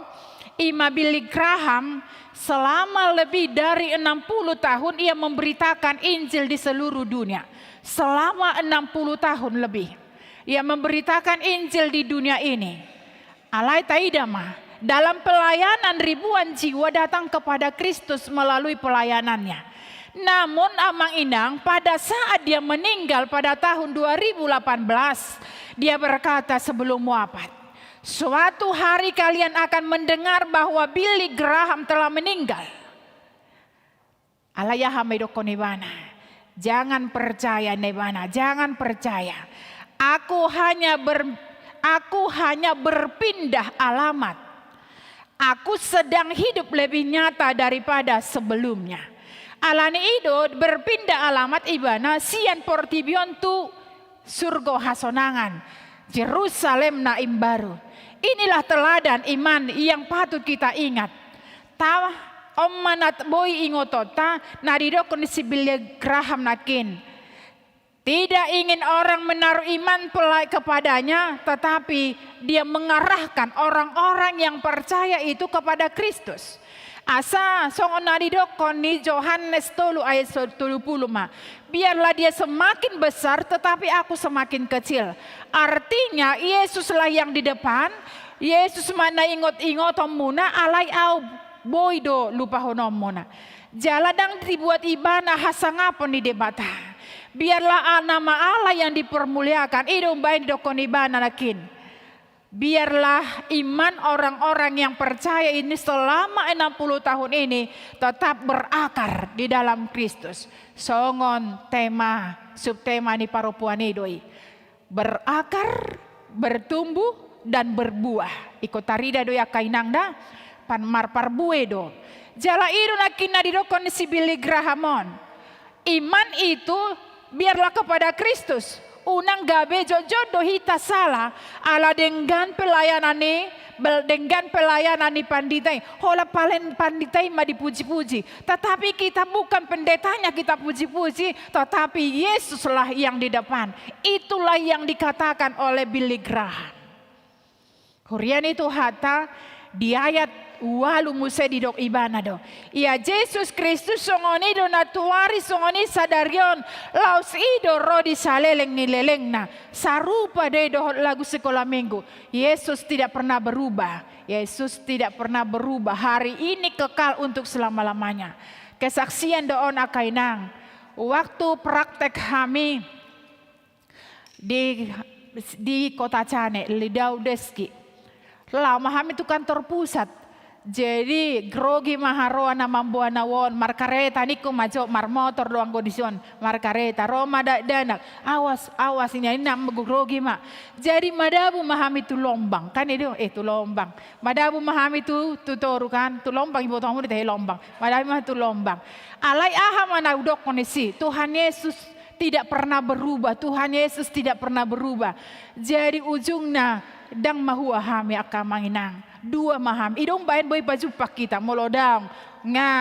i ma Billy Graham, selama lebih dari enam puluh tahun ia memberitakan Injil di seluruh dunia. Selama enam puluh tahun lebih, ia memberitakan Injil di dunia ini. Alai taida ma, dalam pelayanan ribuan jiwa datang kepada Kristus melalui pelayanannya. Namun amang inang, pada saat dia meninggal pada tahun dua ribu delapan belas, dia berkata sebelum wafat, "Suatu hari kalian akan mendengar bahwa Billy Graham telah meninggal." Alai aha ma didokkon ibana? Jangan percaya, ninna ibana, jangan percaya. Aku hanya ber-, aku hanya berpindah alamat. Aku sedang hidup lebih nyata daripada sebelumnya. Alani i do berpindah alamat ibana sian portibi on tu surgo hasonangan, Jerusalem na imbaru. Inilah teladan iman yang patut kita ingat. Ta, on ma na boi ingotonta, na didokkon ni si Billy Graham nangkin. Tidak ingin orang menaruh iman pela-, kepadanya, tetapi dia mengarahkan orang-orang yang percaya itu kepada Kristus. Asa, songon na didokkon ni Johannes tolu ayat so-, tolu pulu ma, "Biarlah dia semakin besar, tetapi aku semakin kecil." Artinya, Yesuslah yang di depan, Yesus ma na ingot-ingotonmuna, alai au boi do lupahononmuna. Jala ndang dibuat ibana hasangapon ni Debata. Biarlah nama Allah yang dipermuliakan. I do umbahen didokkon ibana nangkin. Biarlah iman orang-orang yang percaya ini selama enam puluh tahun ini tetap berakar di dalam Kristus. Songon tema, subtema ni parompuan i do i. Berakar, bertumbuh, dan berbuah. Ingkon tarida do i angka inang da, pan marparbue do. Jala i do nangkin na didokkon ni si Billy Graham on. Iman itu biarlah kepada Kristus. Unang gabe jotjot do hita sala, ala denggan pelayanan ni, bel-, denggan pelayanan ni pandita i. Holan palen pandita i ma dipuji-puji. Tetapi kita bukan pendetanya kita puji-puji, tetapi Yesuslah yang di depan. Itulah yang dikatakan oleh Billy Graham. Huria ni Tuhanta, di ayat ualu muse didok ibana do. Ia Jesus Kristus songon i do nantuari songon i sadari on, laos i do ro di saleleng ni lelengna. Sarupa do i dohot lagu sikola minggu. Yesus tidak pernah berubah. Yesus tidak pernah berubah. Hari ini kekal untuk selama-lamanya. Kesaksian do on angka inang. Waktu praktek hami di, di Kota Cane, Lwowdawski. Laho ma hami tu kantor pusat. Jadi grogi ma haroa na mamboan au on, markareta ningku ma jo, marmotor do anggo dison, markareta. Ro ma dakdanak, awas, awas, ninna, ninna, grogi ma. Jadi madabu ma hami tu lombang, kan i do, eh, tu lombang. Madabu ma hami tu, tu toru kan, tu lombang, iboto hamu do tahe lombang. Madabu ma tu lombang. Alai aha ma na hudokkon disi, Tuhan Yesus tidak pernah berubah, Tuhan Yesus tidak pernah berubah. Jadi ujungna, ndang mahua hami angka amang inang. Dua ma hami. I do umbahen boi pajumpang hita, molo daong. Nga,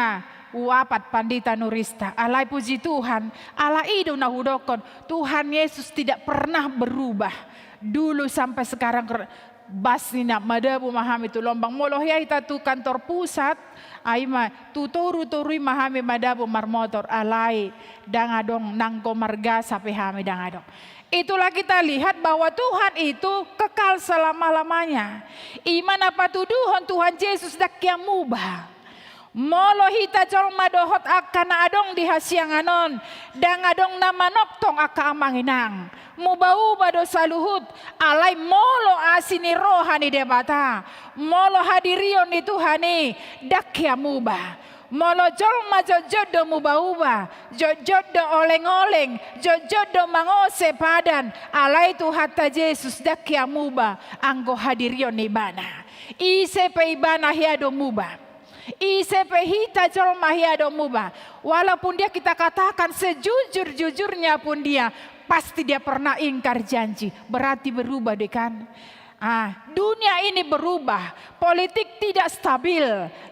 huapat pandita nurista. Alai puji Tuhan, ala i do na hudokkon, Tuhan Yesus tidak pernah berubah. Dulu sampai sekarang ker-, bas ninna, madabu ma hami tu lombang. Molo hea hita tu kantor pusat, ai ma, tu toru-toru i ma hami madabu marmotor, alai ndang adong, nanggo margasa pe hami ndang adong. Itulah kita lihat bahwa Tuhan itu kekal selama-lamanya. I ma na patuduhon Tuhan Jesus ndang hea muba. Molo hita jolma dohot angka na adong di hasiangan on, ndang adong na manongtong angka amang inang. Muba-uba do saluhut, alai molo asi ni roha ni Debata, molo hadirion ni Tuhan i, ndang hea muba. Molo jolma jotjot do muba-uba, jotjot do oleng-oleng, jotjot do mangose padan, alai Tuhanta Jesus ndang hea muba, anggo hadirion ni Ibana. Ise pe ibana hea do muba. Ise pe hita jolma hea do muba. Walaupun dia kita katakan sejujur-jujurnya pun dia, pasti dia pernah ingkar janji. Berarti berubah deh kan. Ah, dunia ini berubah. Politik tidak stabil.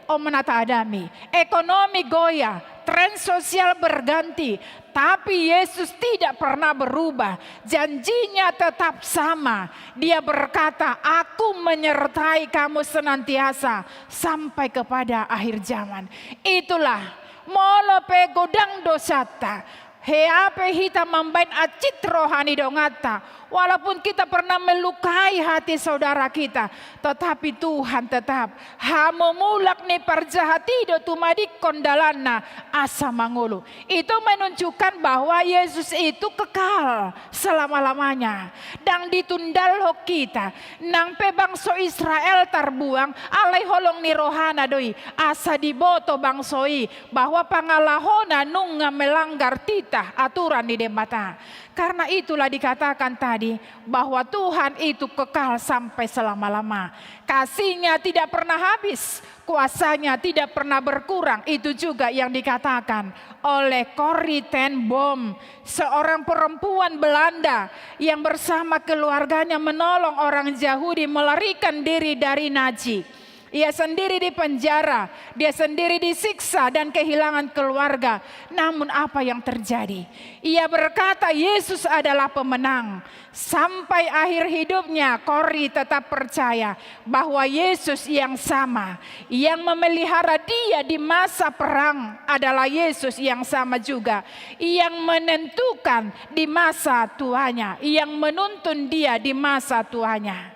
Om nata adami. Ekonomi goyah. Tren sosial berganti. Tapi Yesus tidak pernah berubah. Janjinya tetap sama. Dia berkata, "Aku menyertai kamu senantiasa sampai kepada akhir zaman." Itulah, molo pe godang dosanta, hea pe hita mambaen ancit roha ni donganta, walaupun kita pernah melukai hati saudara kita, tetapi Tuhan tetap. Hamumulak ni parjahat i do tumadingkon dalanna asa mangolu. Itu menunjukkan bahwa Yesus itu kekal selama-lamanya. Ndang ditundalhon hita. Nang pe bangso Israel tarbuang, alai holong ni rohana do i. Asa diboto bangso i bahwa pangalahona nunga melanggar titah aturan ni Debata. Karena itulah dikatakan tadi bahwa Tuhan itu kekal sampai selama-lama. Kasih-Nya tidak pernah habis, kuasa-Nya tidak pernah berkurang. Itu juga yang dikatakan oleh Corrie ten Boom, seorang perempuan Belanda yang bersama keluarganya menolong orang Yahudi melarikan diri dari Nazi. Ia sendiri dipenjara, dia sendiri disiksa dan kehilangan keluarga. Namun apa yang terjadi? Ia berkata, "Yesus adalah pemenang." Sampai akhir hidupnya, Corrie tetap percaya bahwa Yesus yang sama, yang memelihara dia di masa perang adalah Yesus yang sama juga, yang menentukan di masa tuanya, yang menuntun dia di masa tuanya.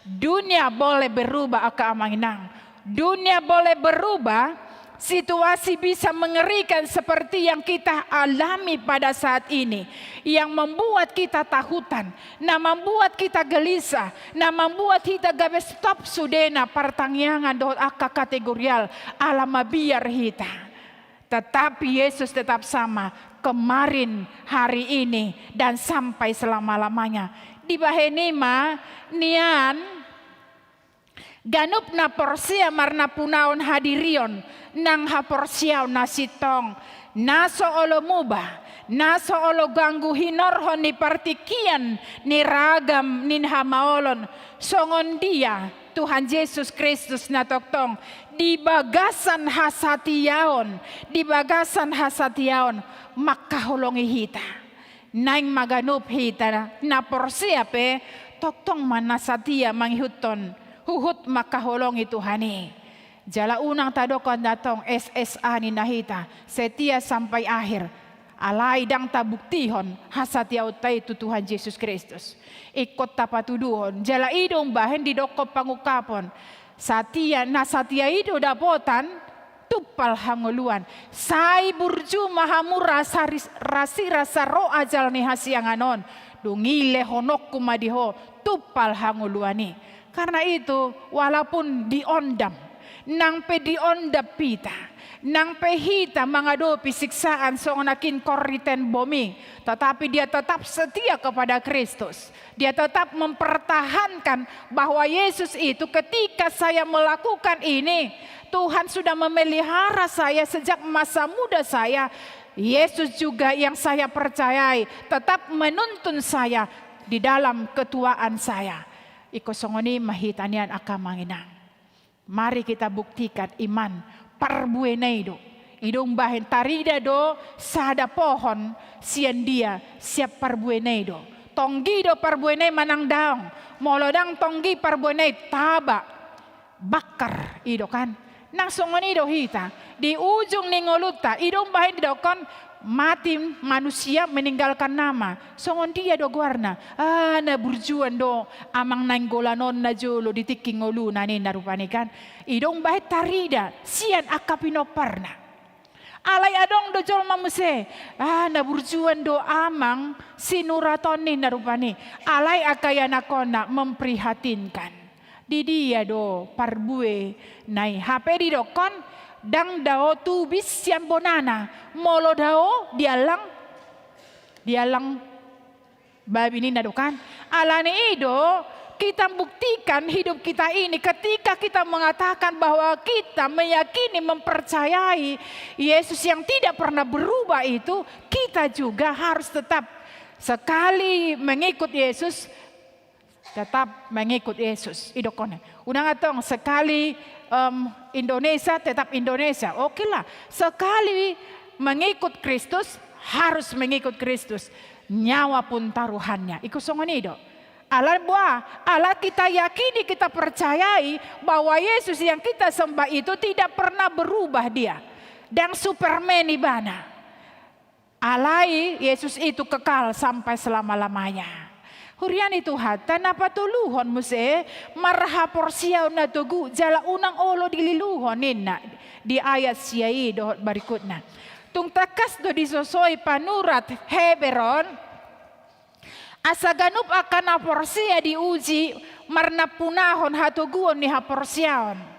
Dunia boleh berubah, angka amang inang. Dunia boleh berubah, Situasi bisa mengerikan seperti yang kita alami pada saat ini, yang membuat kita takutan, na mambuat hita gelisah, na mambuat hita gabe stop sudena partangiangan dohot angka kategorial ala mabiar hita. Tetapi Yesus tetap sama, kemarin, hari ini, dan sampai selama-lamanya. Dibahen i ma nian ganup na porsea marnampunahon hadirion, nang haporseaon na sintong, na so olo muba, na so olo ganggu hinorhon ni partingkian ni ragam ni hamaolon, songon dia Tuhan Jesus Kristus na tongtong di bagasan hasatiaon, di bagasan hasatiaon mangkaholongi hita. Naeng ma ganup hita na porsea pe tongtong ma na satia mangihuthon huhut mangkaholongi Tuhan i. Jala unang tadokkon antong S S A ninna hita, setia sampai akhir. Alai ndang tabuktihon hasatiaonta i tu Tuhan Jesus Kristus. Ingkon tapatuduhon, jala i do umbahen didokkon pangungkapon. Satia, na satia i do dapotan, tumpal hangoluan. Sai burju ma hamu rasari-, rasirasa ro ajal ni hasiangan on. Dung i lehononku ma di ho tumpal hangoluan i. Karena itu, walaupun diondam, nang pe diondam hita, nang pe hita mangadopi siksaan songon na ingkon riten bom i, tetapi dia tetap setia kepada Kristus. Dia tetap mempertahankan bahwa Yesus itu, ketika saya melakukan ini, Tuhan sudah memelihara saya sejak masa muda saya. Yesus juga yang saya percayai, tetap menuntun saya di dalam ketuaan saya. Ingkon songon i ma hita nian angka amang inang. Mari kita buktikan iman parbuena i do. I do umbahen tarida do sada pohon sian dia, sian parbuena i do. Tonggi do parbuena i manang daong. Molo ndang tonggi parbuena i, taba, bakar, i do kan. Nang songon i do hita di ujung ni ngolunta, i do umbahen didokkon mati manusia meninggalkan nama. Songon dia do goarna? Ah, na burjuan do amang nainggolan on najolo di tingki ngoluna ninna rupani kan. I do umbahen tarida sian angka pinomparna. Alai adong do jolma muse, ah, na burjuan do amang Sinurat on ninna rupani. Alai angka ianakhonna memprihatinkan. Di dia do parbuena i? Hape didokkon, ndang dao tubis sian bonana, molo dao diallang, diallang babi ninna do kan. Alani i do, kita buktikan hidup kita ini ketika kita mengatakan bahwa kita meyakini, mempercayai Yesus yang tidak pernah berubah itu, kita juga harus tetap sekali mengikut Yesus, tetap mengikut Yesus. Idokkon. Unang antong sekali, em, Indonesia, tetap Indonesia. Oke lah. Sekali mengikut Kristus, harus mengikut Kristus. Nyawa pun taruhannya. Ingkon songon i do. Ala boha, ala kita yakini, kita percayai bahwa Yesus yang kita sembah itu tidak pernah berubah dia. Ndang Superman ibana. Alai Yesus itu kekal sampai selama-lamanya. Huria ni Tuhanta, na patoluhon muse, marhaporseaon na togu jala unang olo dililuhon ninna di ayat sia i dohot berikutna. Tung tangkas do disosoi panurat Heber on, asa ganup angka na porsea diuji marnampunahon hatoguon ni haporseaon.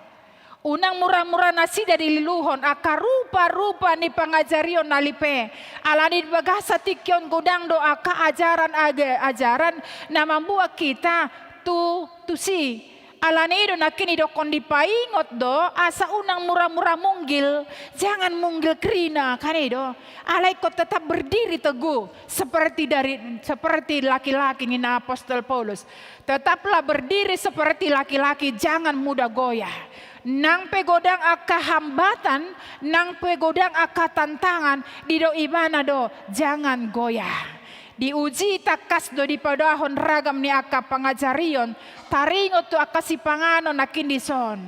Unang mura-mura nasida dililuhon angka rupa-rupa ni pangajarion na lipe. Alani di bagasan tingki on godang do angka ajaran, aga-, ajaran na mambuat hita tu, tusi. Alani i do nangkin didokkon, dipaingot do asa unang mura-mura munggil, jangan munggil kerina, kan i do. Alai ingkon tetap berdiri teguh seperti dari, seperti laki-laki ninna apostel Paulus. Tetaplah berdiri seperti laki-laki, jangan mudah goyah. Nang pe godang angka hambatan, nang pe godang angka tantangan, didok ibana do, jangan goyah. Diuji tangkas do dipadahon ragam ni angka pangajarion, taringot tu angka sipanganon nangkin dison.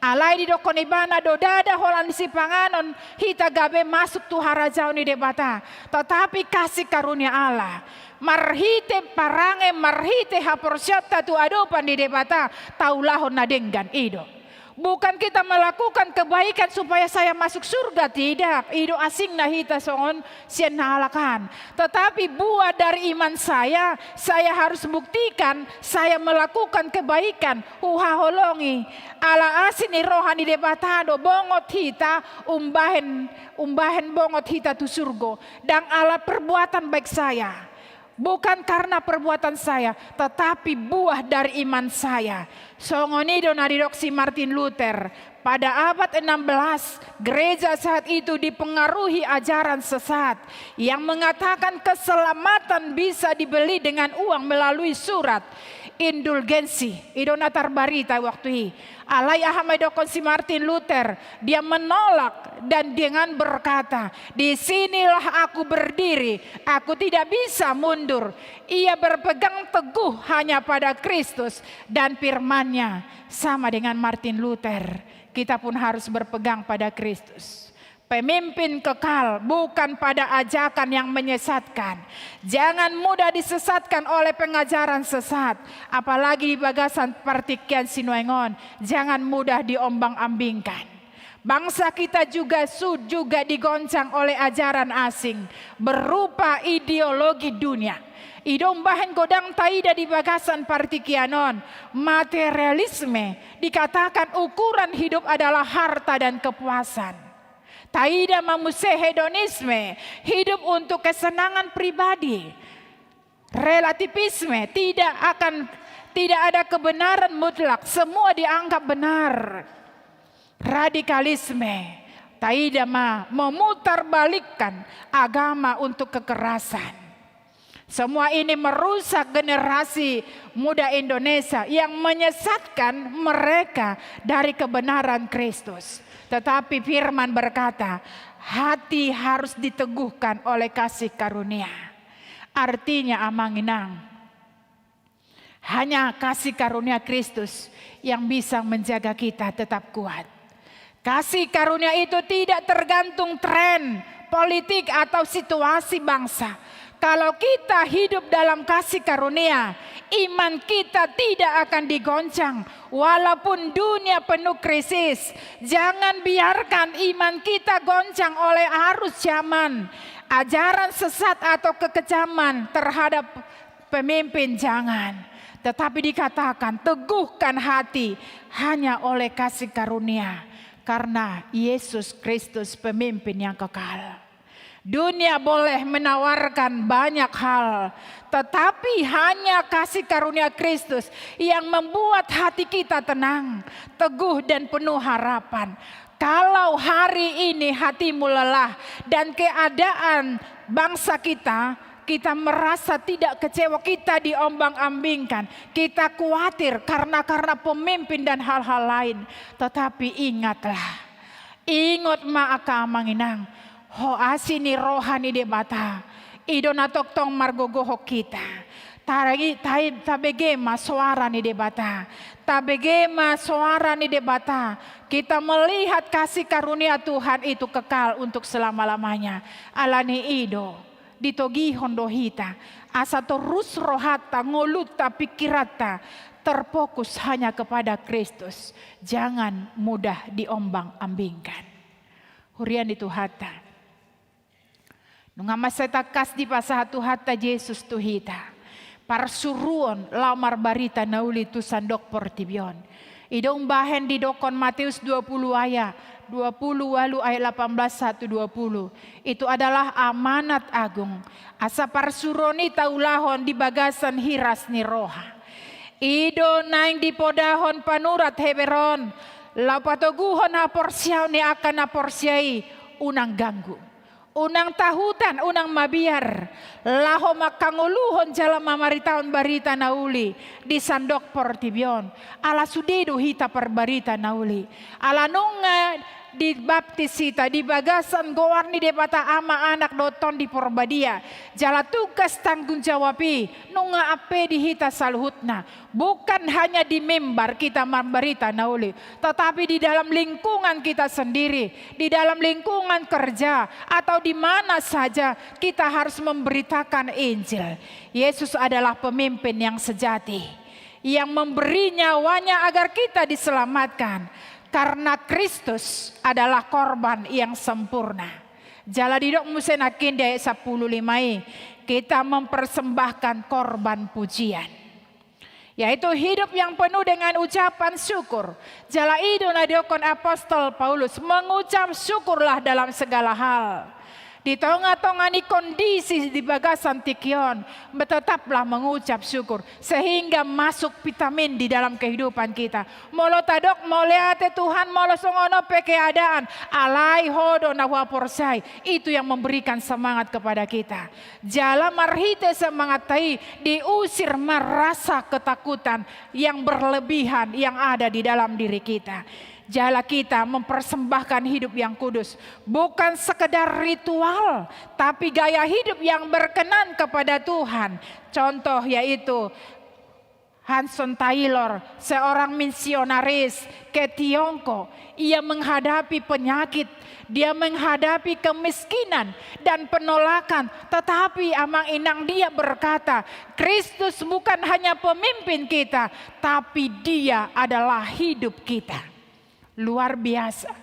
Alai didokkon ibana do, ndada holan sipanganon hita gabe masuk tu harajaon ni Debata, tetapi kasih karunia Allah. Marhite parange, marhite haporseaonta tu adopan ni Debata, taulahon na denggan, i do. Bukan kita melakukan kebaikan supaya saya masuk surga, tidak. I do asingna hita songon sian halak an. Tetapi buah dari iman saya, saya harus buktikan, saya melakukan kebaikan, huhaholongi. Ala asi ni roha ni Debata do bongot hita, umbahen, umbahen bongot hita tu surgo. Ndang ala perbuatan baik saya. Bukan karena perbuatan saya, tetapi buah dari iman saya. Songon i do na didok si Martin Luther. Pada abad enam belas, gereja saat itu dipengaruhi ajaran sesat yang mengatakan keselamatan bisa dibeli dengan uang melalui surat indulgensi. I do na tarbarita waktu i. Alai aha ma didokkon si Martin Luther? Dia menolak dan dengan berkata, "Di sinilah aku berdiri, aku tidak bisa mundur." Ia berpegang teguh hanya pada Kristus dan firman-Nya. Sama dengan Martin Luther, kita pun harus berpegang pada Kristus. Pemimpin kekal, bukan pada ajakan yang menyesatkan. Jangan mudah disesatkan oleh pengajaran sesat, apalagi di bagasan partingkian sinuaeng on. Jangan mudah diombang-ambingkan. Bangsa kita juga su-, juga digoncang oleh ajaran asing berupa ideologi dunia. I do umbahen godang taida di bagasan partingkian on, materialisme dikatakan ukuran hidup adalah harta dan kepuasan. Taida ma muse hedonisme, hidup untuk kesenangan pribadi. Relativisme, tidak akan, tidak ada kebenaran mutlak, semua dianggap benar. Radikalisme, taida ma, memutarbalikkan agama untuk kekerasan. Semua ini merusak generasi muda Indonesia yang menyesatkan mereka dari kebenaran Kristus. Tetapi firman berkata, hati harus diteguhkan oleh kasih karunia. Artinya, Amang Inang, hanya kasih karunia Kristus yang bisa menjaga kita tetap kuat. Kasih karunia itu tidak tergantung tren politik atau situasi bangsa. Kalau kita hidup dalam kasih karunia, iman kita tidak akan digoncang, walaupun dunia penuh krisis. Jangan biarkan iman kita goncang oleh arus zaman, ajaran sesat atau kekejaman terhadap pemimpin, jangan. Tetapi dikatakan, teguhkan hati hanya oleh kasih karunia, karena Yesus Kristus pemimpin yang kekal. Dunia boleh menawarkan banyak hal, tetapi hanya kasih karunia Kristus yang membuat hati kita tenang, teguh, dan penuh harapan. Kalau hari ini hatimu lelah dan keadaan bangsa kita, kita merasa tidak kecewa, kita diombang-ambingkan, kita khawatir karena, karena pemimpin dan hal-hal lain. Tetapi ingatlah, ingot ma angka Amang Inang, ho asi ni roha ni Debata, i do na tongtong margogohon hita. Tari-, tai-, tabege ma soara ni Debata. Tabege ma soara ni Debata. Kita melihat kasih karunia Tuhan itu kekal untuk selama-lamanya. Ala ni i do, ditogihon do hita asa torus rohanta, ngolunta, pingkiranta terfokus hanya kepada Kristus. Jangan mudah diombang-ambingkan. Huria ni Tuhanta. Nunga mansai tangkas dipasahat Tuhanta Jesus tu hita parsuruon laho marbarita na uli tu sandok portibi on. I do umbahen didokkon Mateus dua puluh ayat dua puluh ualu, ayat lapan belas sahat tu dua puluh. Itu adalah amanat agung. Asa parsuruon i taulahon di bagasan hiras ni roha. I do naeng dipodahon panurat Heber on, laho patoguhon haporseaon ni angka na porsea i, unang ganggu. Unang tahutan, unang mabiar, laho mangkangoluhon jala mamaritahon barita na uli di sandok portibi on. Ala sude do hita parbarita na uli. Ala nunga dibaptis hita di bagasan goar ni Debata Ama, Anak dohot Tondi Porbadia. Jala tugas tanggung jawab i nunga ampe di hita saluhutna. Bukan hanya di mimbar kita mambarita na uli, tetapi di dalam lingkungan kita sendiri, di dalam lingkungan kerja, atau di mana saja kita harus memberitakan Injil. Yesus adalah pemimpin yang sejati, yang memberi nyawanya agar kita diselamatkan. Karena Kristus adalah korban yang sempurna. Jala didok muse nangkin di ayat sampulu lima i, kita mempersembahkan korban pujian, yaitu hidup yang penuh dengan ucapan syukur. Jala i do na didokkon apostel Paulus, mengucap syukurlah dalam segala hal. Di tongatonga ni kondisi di bagasan tingki on, tetaplah mengucap syukur, sehingga masuk vitamin di dalam kehidupan kita. Molo tadok mauliate Tuhan, molo songon on pe keadaan, alai Ho do na huaporsai, itu yang memberikan semangat kepada kita. Jala marhite semangatta i diusir ma rasa ketakutan yang berlebihan yang ada di dalam diri kita. Jala kita mempersembahkan hidup yang kudus, bukan sekedar ritual, tapi gaya hidup yang berkenan kepada Tuhan. Contoh yaitu Hudson Taylor, seorang misionaris ke Tiongkok. Ia menghadapi penyakit, dia menghadapi kemiskinan dan penolakan. Tetapi amang inang, dia berkata, Kristus bukan hanya pemimpin kita, tapi Dia adalah hidup kita. Luar biasa.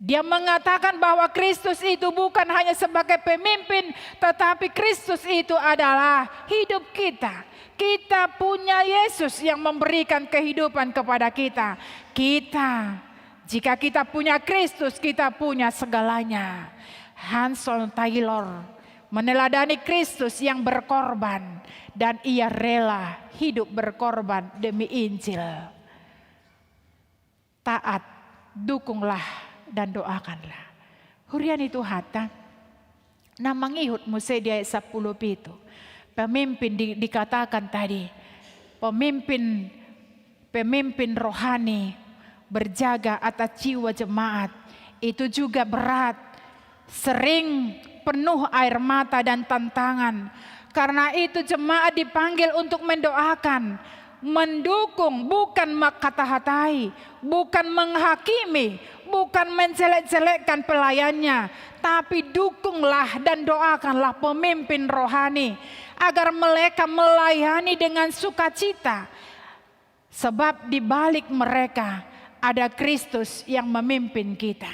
Dia mengatakan bahwa Kristus itu bukan hanya sebagai pemimpin, tetapi Kristus itu adalah hidup kita. Kita punya Yesus yang memberikan kehidupan kepada kita. Kita, jika kita punya Kristus, kita punya segalanya. Hudson Taylor meneladani Kristus yang berkorban, dan ia rela hidup berkorban demi Injil. Taat, dukunglah, dan doakanlah. Huria ni Tuhanta, na mangihut muse di ayat sampulu pitu. Pemimpin di, dikatakan tadi, pemimpin, pemimpin rohani berjaga atas jiwa jemaat. Itu juga berat. Sering penuh air mata dan tantangan. Karena itu jemaat dipanggil untuk mendoakan, mendukung, bukan mengkata-hatai, bukan menghakimi, bukan menjelek-jelekkan pelayannya, tapi dukunglah dan doakanlah pemimpin rohani agar mereka melayani dengan sukacita. Sebab di balik mereka ada Kristus yang memimpin kita.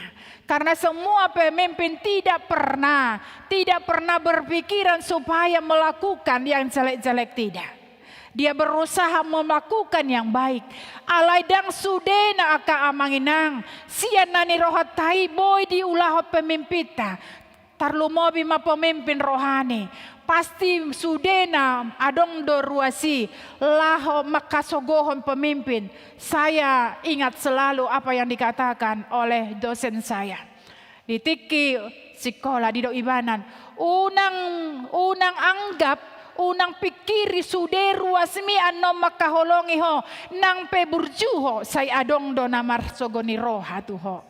Karena semua pemimpin tidak pernah, tidak pernah berpikiran supaya melakukan yang jelek-jelek, tidak. Dia berusaha melakukan yang baik. Alai ndang sudena angka amang inang, sian na nirohanta i boi diulahon pemimpinta. Tarlumobi ma pemimpin rohani. Pasti sudena adong do ruas i laho mangkasogohon pemimpin. Saya ingat selalu apa yang dikatakan oleh dosen saya. Di tingki sikola didok ibana, unang, unang anggap, unang pingkiri sude ruasmi annon mangkaholongi ho, nang pe burju ho, sai adong do na marsogo ni roha tu ho.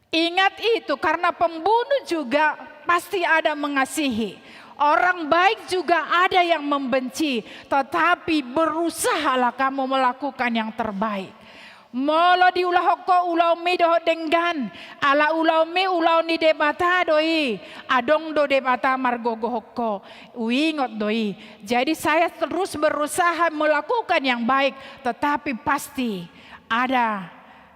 Ingat itu, karena pembunuh juga pasti ada mengasihi. Orang baik juga ada yang membenci, tetapi berusahalah kamu melakukan yang terbaik. Molo diulahon ho ulaonmi dohot denggan, ala ulaonmi ulaon ni Debata do i, adong do Debata margogohon ho, huingot do i. Jadi saya terus berusaha melakukan yang baik, tetapi pasti ada.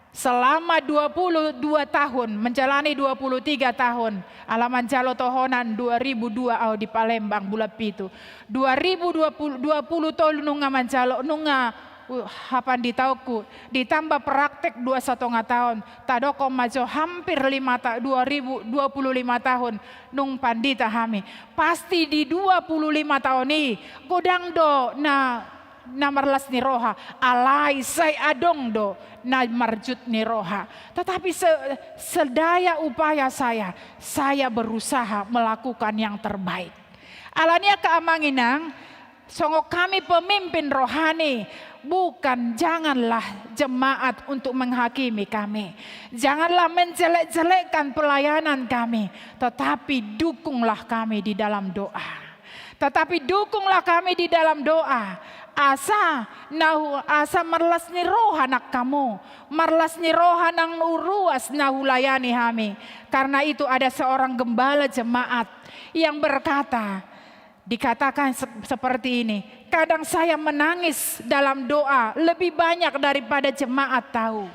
Selama dua puluh dua tahun, menjalani dua puluh tiga tahun, ala manjalo tohonan dua ribu dua ahu di Palembang bulan pitu. Dua ribu dua puluh, dua puluh tolu nunga manjalo, nunga, uh, hapanditaonku, ditambah praktek dua satonga taon, tadokkon ma jo hampir lima ta-, dua ribu dua puluh lima tahun nung pandita hami. Pasti di dua puluh lima taon i, godang do na na marlas ni roha, alai sai adong do na marjut ni roha. Tetapi se-, sedaya upaya saya, saya berusaha melakukan yang terbaik. Alani i angka amang inang, songon hami pemimpin rohani, bukan, janganlah jemaat untuk menghakimi kami. Janganlah menjelek-jelekkan pelayanan kami, tetapi dukunglah kami di dalam doa. Tetapi dukunglah kami di dalam doa, asa na hu-, asa marlas ni roha nang hamu, marlas ni roha nang ruas na hulayani hami. Karena itu ada seorang gembala jemaat yang berkata, Dikatakan se-, seperti ini, "Kadang saya menangis dalam doa lebih banyak daripada jemaat tahu,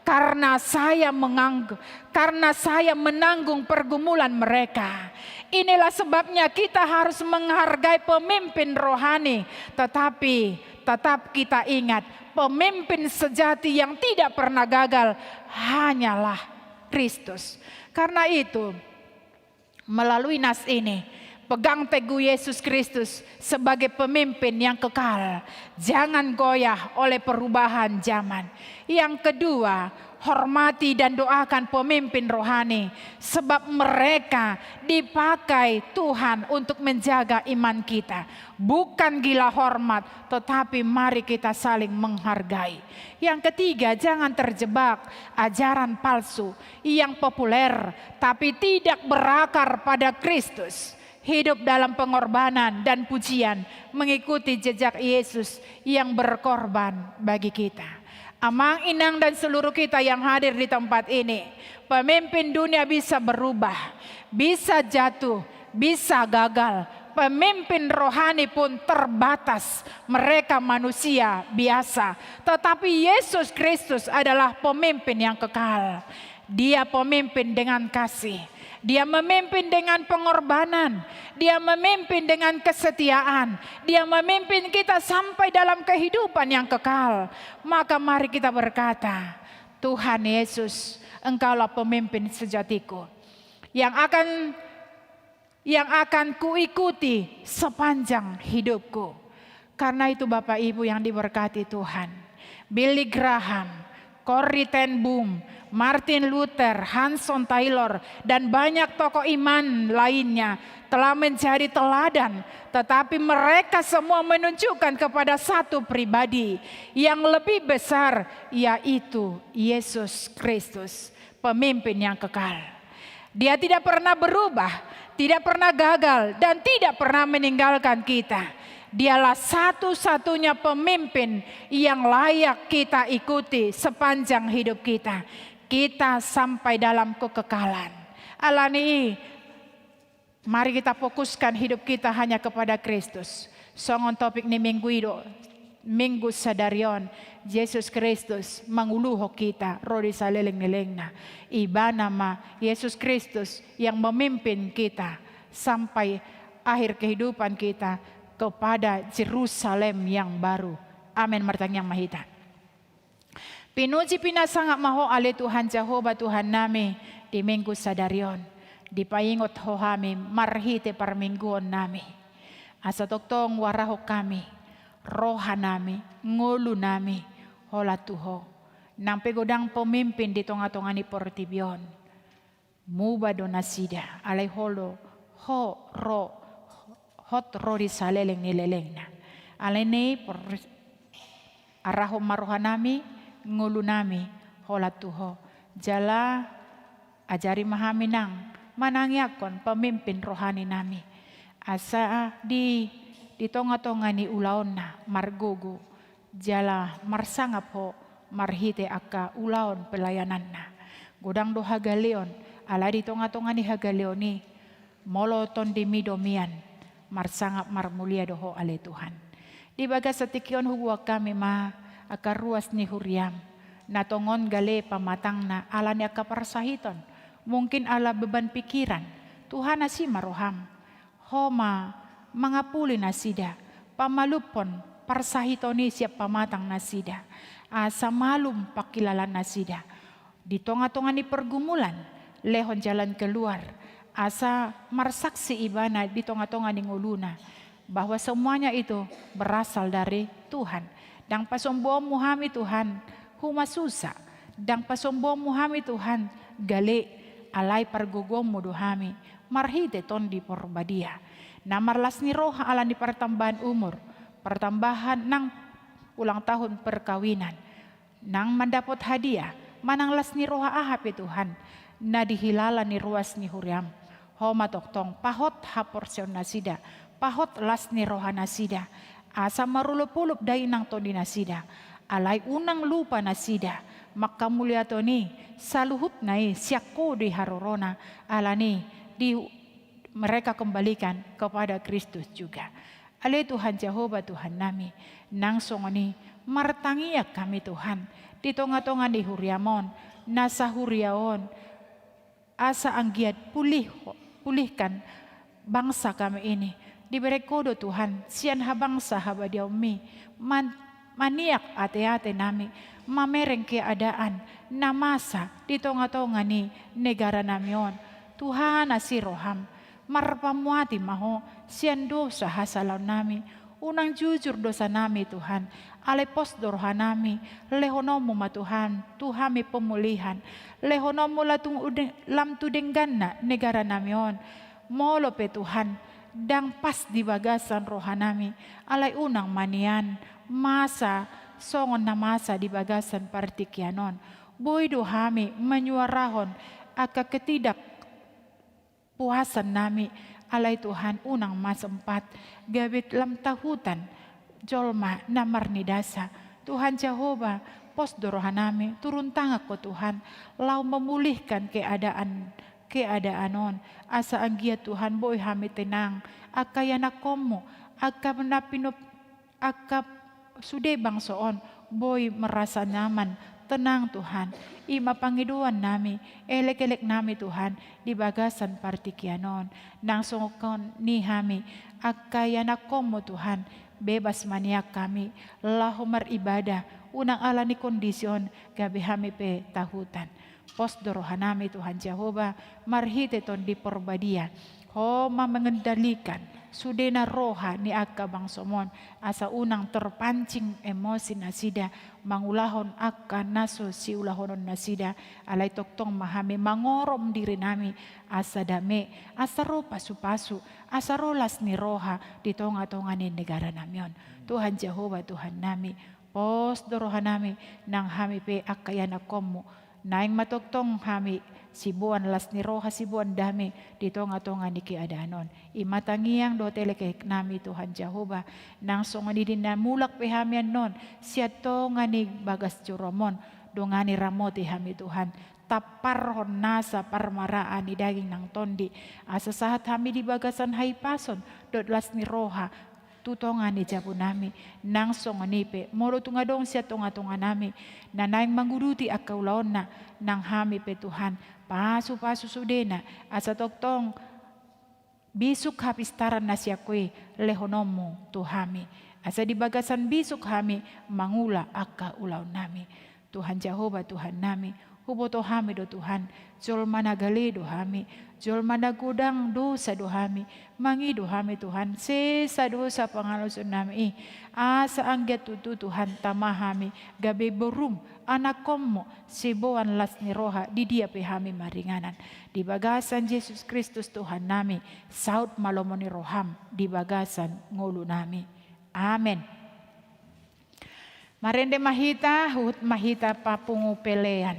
karena saya menganggu-, karena saya menanggung pergumulan mereka." Inilah sebabnya kita harus menghargai pemimpin rohani, tetapi tetap kita ingat, pemimpin sejati yang tidak pernah gagal hanyalah Kristus. Karena itu, melalui nas ini, pegang teguh Yesus Kristus sebagai pemimpin yang kekal. Jangan goyah oleh perubahan zaman. Yang kedua, hormati dan doakan pemimpin rohani, sebab mereka dipakai Tuhan untuk menjaga iman kita. Bukan gila hormat, tetapi mari kita saling menghargai. Yang ketiga, jangan terjebak ajaran palsu yang populer tapi tidak berakar pada Kristus. Hidup dalam pengorbanan dan pujian, mengikuti jejak Yesus yang berkorban bagi kita. Amang, inang, dan seluruh kita yang hadir di tempat ini, pemimpin dunia bisa berubah, bisa jatuh, bisa gagal. Pemimpin rohani pun terbatas, mereka manusia biasa. Tetapi Yesus Kristus adalah pemimpin yang kekal. Dia pemimpin dengan kasih. Dia memimpin dengan pengorbanan. Dia memimpin dengan kesetiaan. Dia memimpin kita sampai dalam kehidupan yang kekal. Maka mari kita berkata, "Tuhan Yesus, Engkaulah pemimpin sejatiku yang akan, yang akan kuikuti sepanjang hidupku." Karena itu, Bapak Ibu yang diberkati Tuhan, Billy Graham, Corrie ten Boom, Martin Luther, Hudson Taylor, dan banyak tokoh iman lainnya telah menjadi teladan, tetapi mereka semua menunjukkan kepada satu pribadi yang lebih besar, yaitu Yesus Kristus, pemimpin yang kekal. Dia tidak pernah berubah, tidak pernah gagal, dan tidak pernah meninggalkan kita. Dialah satu-satunya pemimpin yang layak kita ikuti sepanjang hidup kita. Kita sampai dalam kekekalan. Alani i, mari kita fokuskan hidup kita hanya kepada Kristus. Songon topik ni minggu i do, minggu sadari on, Yesus Kristus manguluhon hita ro di saleleng ni lelengna. Ibana ma Yesus Kristus yang memimpin kita sampai akhir kehidupan kita kepada Jerusalem yang baru. Amin. Martangiang ma hita. Pinuji pinasangap ma Ho ale Tuhan Jahowa Tuhannami, di minggu sadari on dipaingot Ho hami marhite parmingguonnami. Asa tongtong huarahon hami rohanami, ngolunami, holan tu Ho. Nang pe godang pemimpin di tongatonga ni portibi on, muba do nasida, alai Ho do, Ho ro, hot ro di saleleng ni lelengna. Alani i, arahon ma rohanami, ngolunami, holan tu Ho. Jala ajari ma hami nang manangiangkon pemimpin rohaninami, asa di, di tongatonga ni ulaonna margogo jala marsangap Ho marhite angka ulaon pelayananna. Godang do hagaleon, alai di tongatonga ni hagaleon i, molo tondimi do mian, marsangap marmulia do Ho ale Tuhan. Di bagasan tingki on huboan hami ma angka ruas ni huriam, na tongon gale pamatangna ala ni angka parsahiton, mungkin ala beban pikiran. Tuhan, asi ma roham. Ho ma mangapuli nasida, pamalumhon parsahiton i sian pamatang nasida, asa malum pangkilalaan nasida. Di tongatonga ni pergumulan, lehon jalan keluar, asa marsaksi ibana di tongatonga ni ngoluna, bahwa semuanya itu berasal dari Tuhan. Ndang pasombuonmu hami, Tuhan, humasusa. Ndang pasombuonmu hami, Tuhan, gale, alai pargogoonmu do hami marhite Tondi Porbadia. Na marlas ni roha ala ni partambahan umur, partambahan nang ulang tahun perkawinan, nang mandapot hadiah, manang las ni roha aha pe, Tuhan, na dihilala ni ruas ni huriam, Ho ma tongtong pahot haporseaon nasida, pahot las ni roha nasida, asa marolopolop dainang tondi nasida. Alai unang lupa nasida mangkamuliaton i, saluhutna i sian Ho do harorona, alani i di mereka kembalikan kepada Kristus juga. Ale Tuhan Jahowa Tuhannami, nang songon i martangiang hami Tuhan, di tonga-tonga ni huriam on, nasa huria on, asa anggiat pulih, pulihkan bangsa kami ini. Dibereng Ho do Tuhan, sian habangsa habadiaonMi, man-, maniak ate-ate nami, mamereng keadaan na masa di tonga-tonga ni negara nami on. Tuhan, asi roham, marpamuati ma Ho sian dosa hasalaon nami. Unang jujur dosa nami Tuhan, alai pos do roha nami, lehononMu ma Tuhan tu hami pemulihan, lehononMu lam tu, lam tu dengganna negara nami on. Molo pe Tuhan, ndang pas di bagasan roha nami, alai unang ma nian masa songon na masa di bagasan partingkian on. Boi do hami manyuarahon angka ketidakpuasan nami, alai Tuhan, unang ma sempat gabe lam tahutan jolma na marnidasa. Tuhan Jahowa, pos do roha nami, turun tangan Ho Tuhan, laho memulihkan keadaan, keadaan on. Asa anggiat Tuhan boi hami tenang, angka ianakhonMu, angka na pinop-, angka sude bangso on boi merasa nyaman, tenang Tuhan. I ma pangidoan nami, elek-elek nami Tuhan, di bagasan partingkian on. Nang songon i hami, angka ianakhonMu Tuhan, bebas ma nian hami laho maribadah, unang ala ni kondisi on gabe hami pe tahutan. Pos do roha nami Tuhan Jahowa, marhite Tondi Porbadia. Ho ma mengendalikan sudena roha ni angka bangsoM on, asa unang terpancing emosi nasida mangulahon angka na so siulahonon nasida, alai tongtong ma hami mangorom diri nami, asa dame, asa ro pasu-pasu, asa ro las ni roha di tonga-tonga ni negara nami on. Tuhan Jahowa Tuhan nami, pos do roha nami, nang hami pe angka ianakhonMu. Naeng ma tongtong hami siboan las ni roha, siboan dame di tonga-tonga ni keadaan on. I ma tangiang dohot elek-elek nami Tuhan Jahowa, nang songon i di na mulak pe hami annon sian tonga ni bagas joroM on, dongani ramoti hami Tuhan, tamparhon nasa parmaraan ni daging nang tondi, asa sahat hami di bagasan hahipason dohot las ni roha tu tonga ni jabu nami. Nang songon i pe, molo tung adong sian tonga-tonga nami na naeng manguduti angka ulaonna, nang hami pe Tuhan, pasu-pasu sudena, asa tongtong bisuk hapistaran na sian Ho i lehononMu tu hami, asa di bagasan bisuk hami mangula angka ulaon nami. Tuhan Jahowa Tuhan nami, huboto hami do Tuhan, jolma na gale do hami, jolma na godang dosa do hami, mangido hami Tuhan, sesa dosa pangalaosion nami i, asa anggiat tutu Tuhan tama hami gabe boruM, anakkonMu, siboan las ni roha di dia pe hami maringanan. Di bagasan Jesus Kristus Tuhan nami, saut ma lomo ni rohaM di bagasan ngolu nami. Amen. Marende ma hita, huhut ma hita papungu pelean.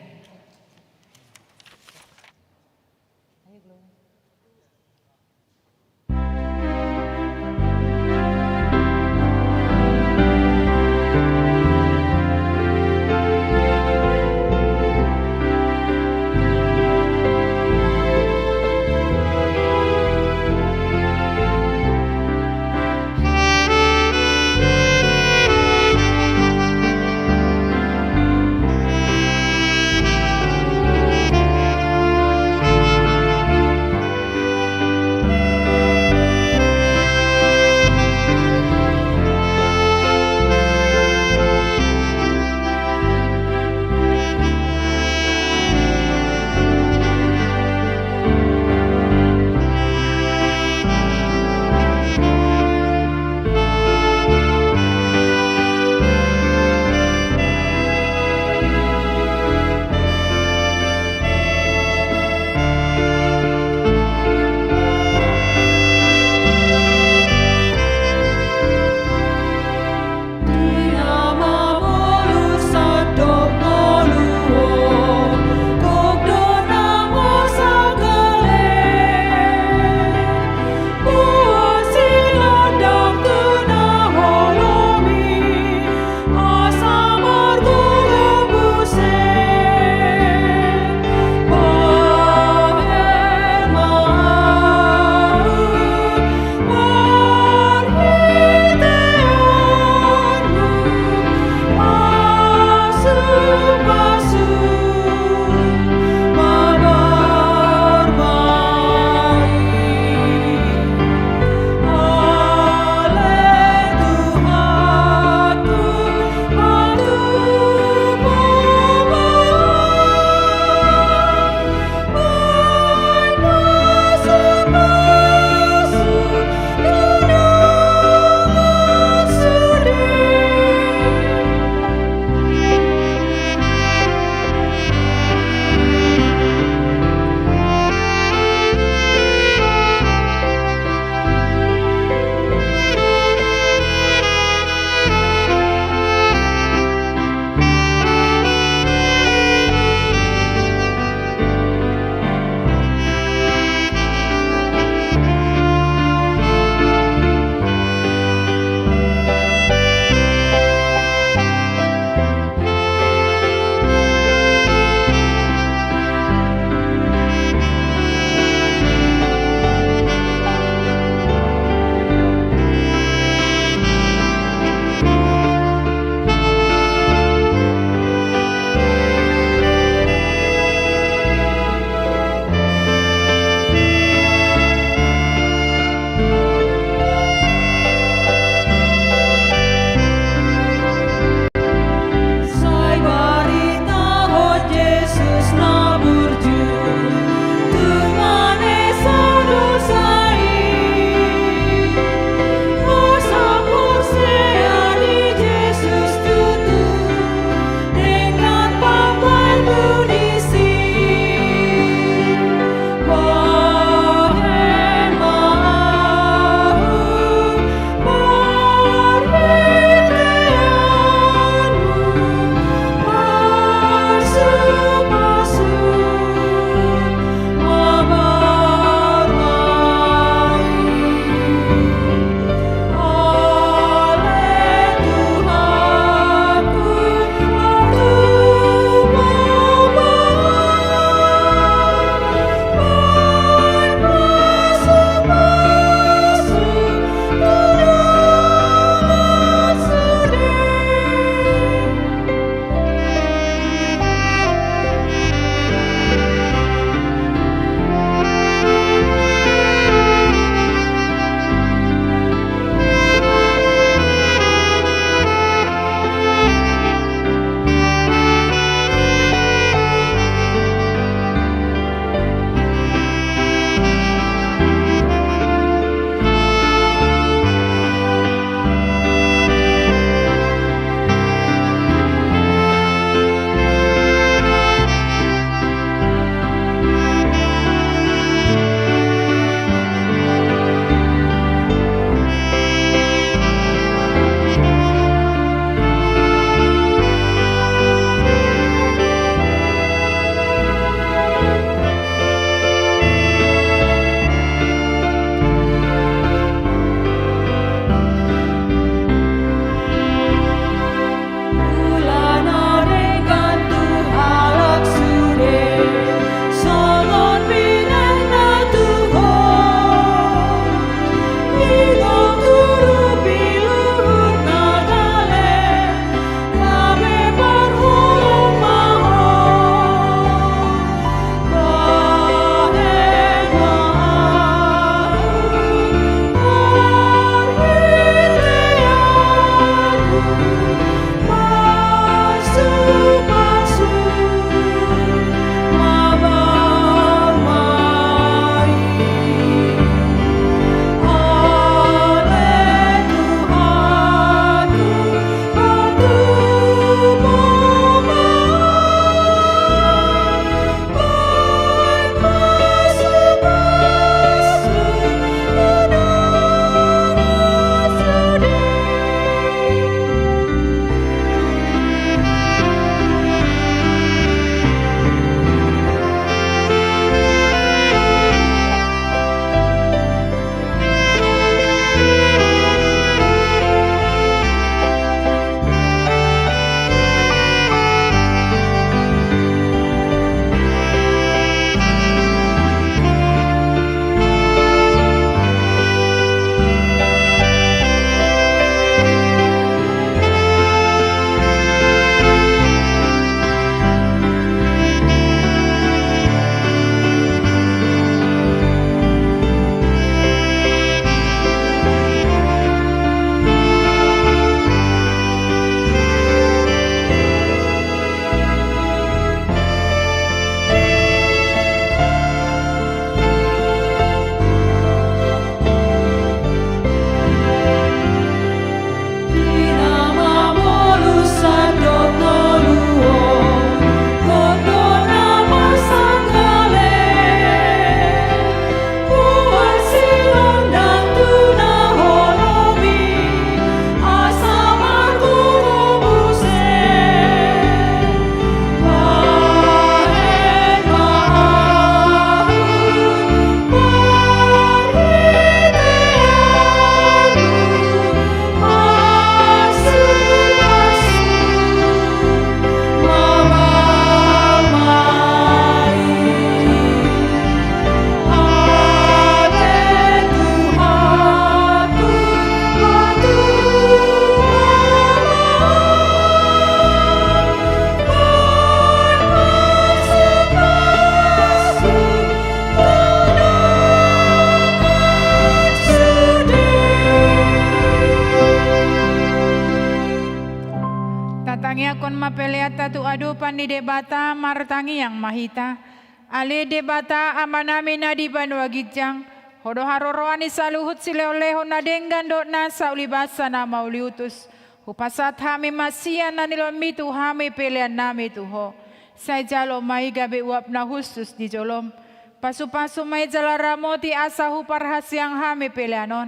tu adopan ni Debata martangiang ma hita. Ale Debata Amanami na di banua ginjang, Ho do haroroan ni saluhut silehonlehon na denggan dohot nasa ulibasa na mauliutus. Hupasahat hami ma sian na nilehonMi tu hami peleannami tu Ho. Sai jalo ma i gabe uap na hushus di jolom. Pasupasu ma i jala ramoti asa huparhaseang hami pelean on.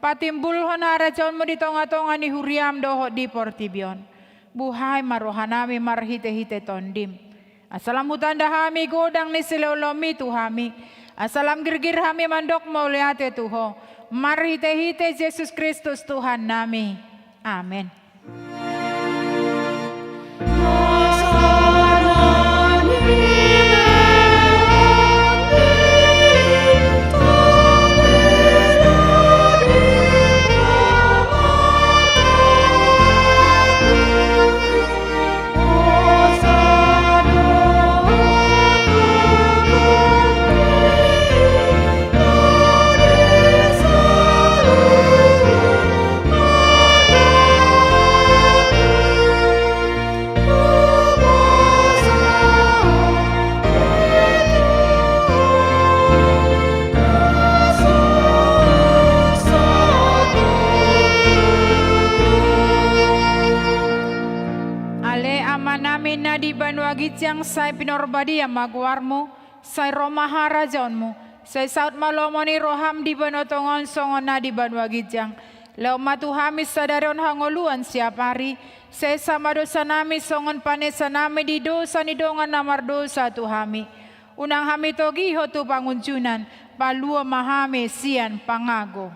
Patimbulhon harajaonMu di tongatonga ni huriaM dohot di portibi on. Buhai ma rohanami marhitehite TondiM. Asa lam hutanda hami godang ni silehonlehonMi tu hami. Asa lam girgir hami mandok mauliate tu Ho. Marhitehite Jesus Kristus Tuhannami. Amen. Ale Amanami na di banua ginjang, sai pinarbadia ma goarMu, sai ro ma harajaonMu, sai saut ma lomo ni rohaM di banua tonga on songon na di banua ginjang. Lehon ma tu hami sadari on hangoluan siapari, sesa ma dosanami songon panesanami di dosa ni dongan na mardosa tu hami. Unang hami togihon tu pangunjunan, palua ma hami sian pangago.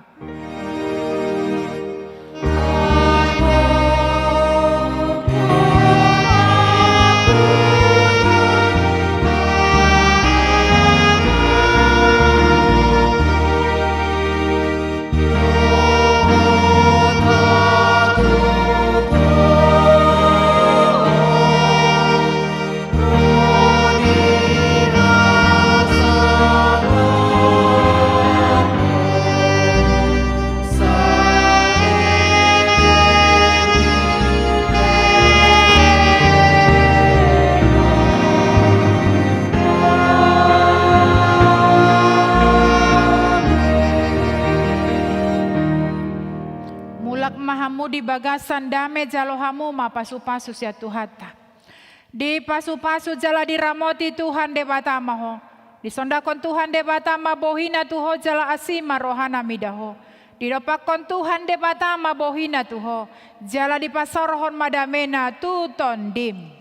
Mulak ma hamu di bagasan dame, jalo hamu ma pasupasu sian Tuhanta. Dipasupasu jala diramoti Tuhan Debata ma ho. Disondangkon Tuhan Debata ma bohiNa tu ho jala asi ma rohaNa mida ho. Didompakkon Tuhan Debata ma bohiNa tu ho, jala dipasaorhon ma dameNa tu tondim.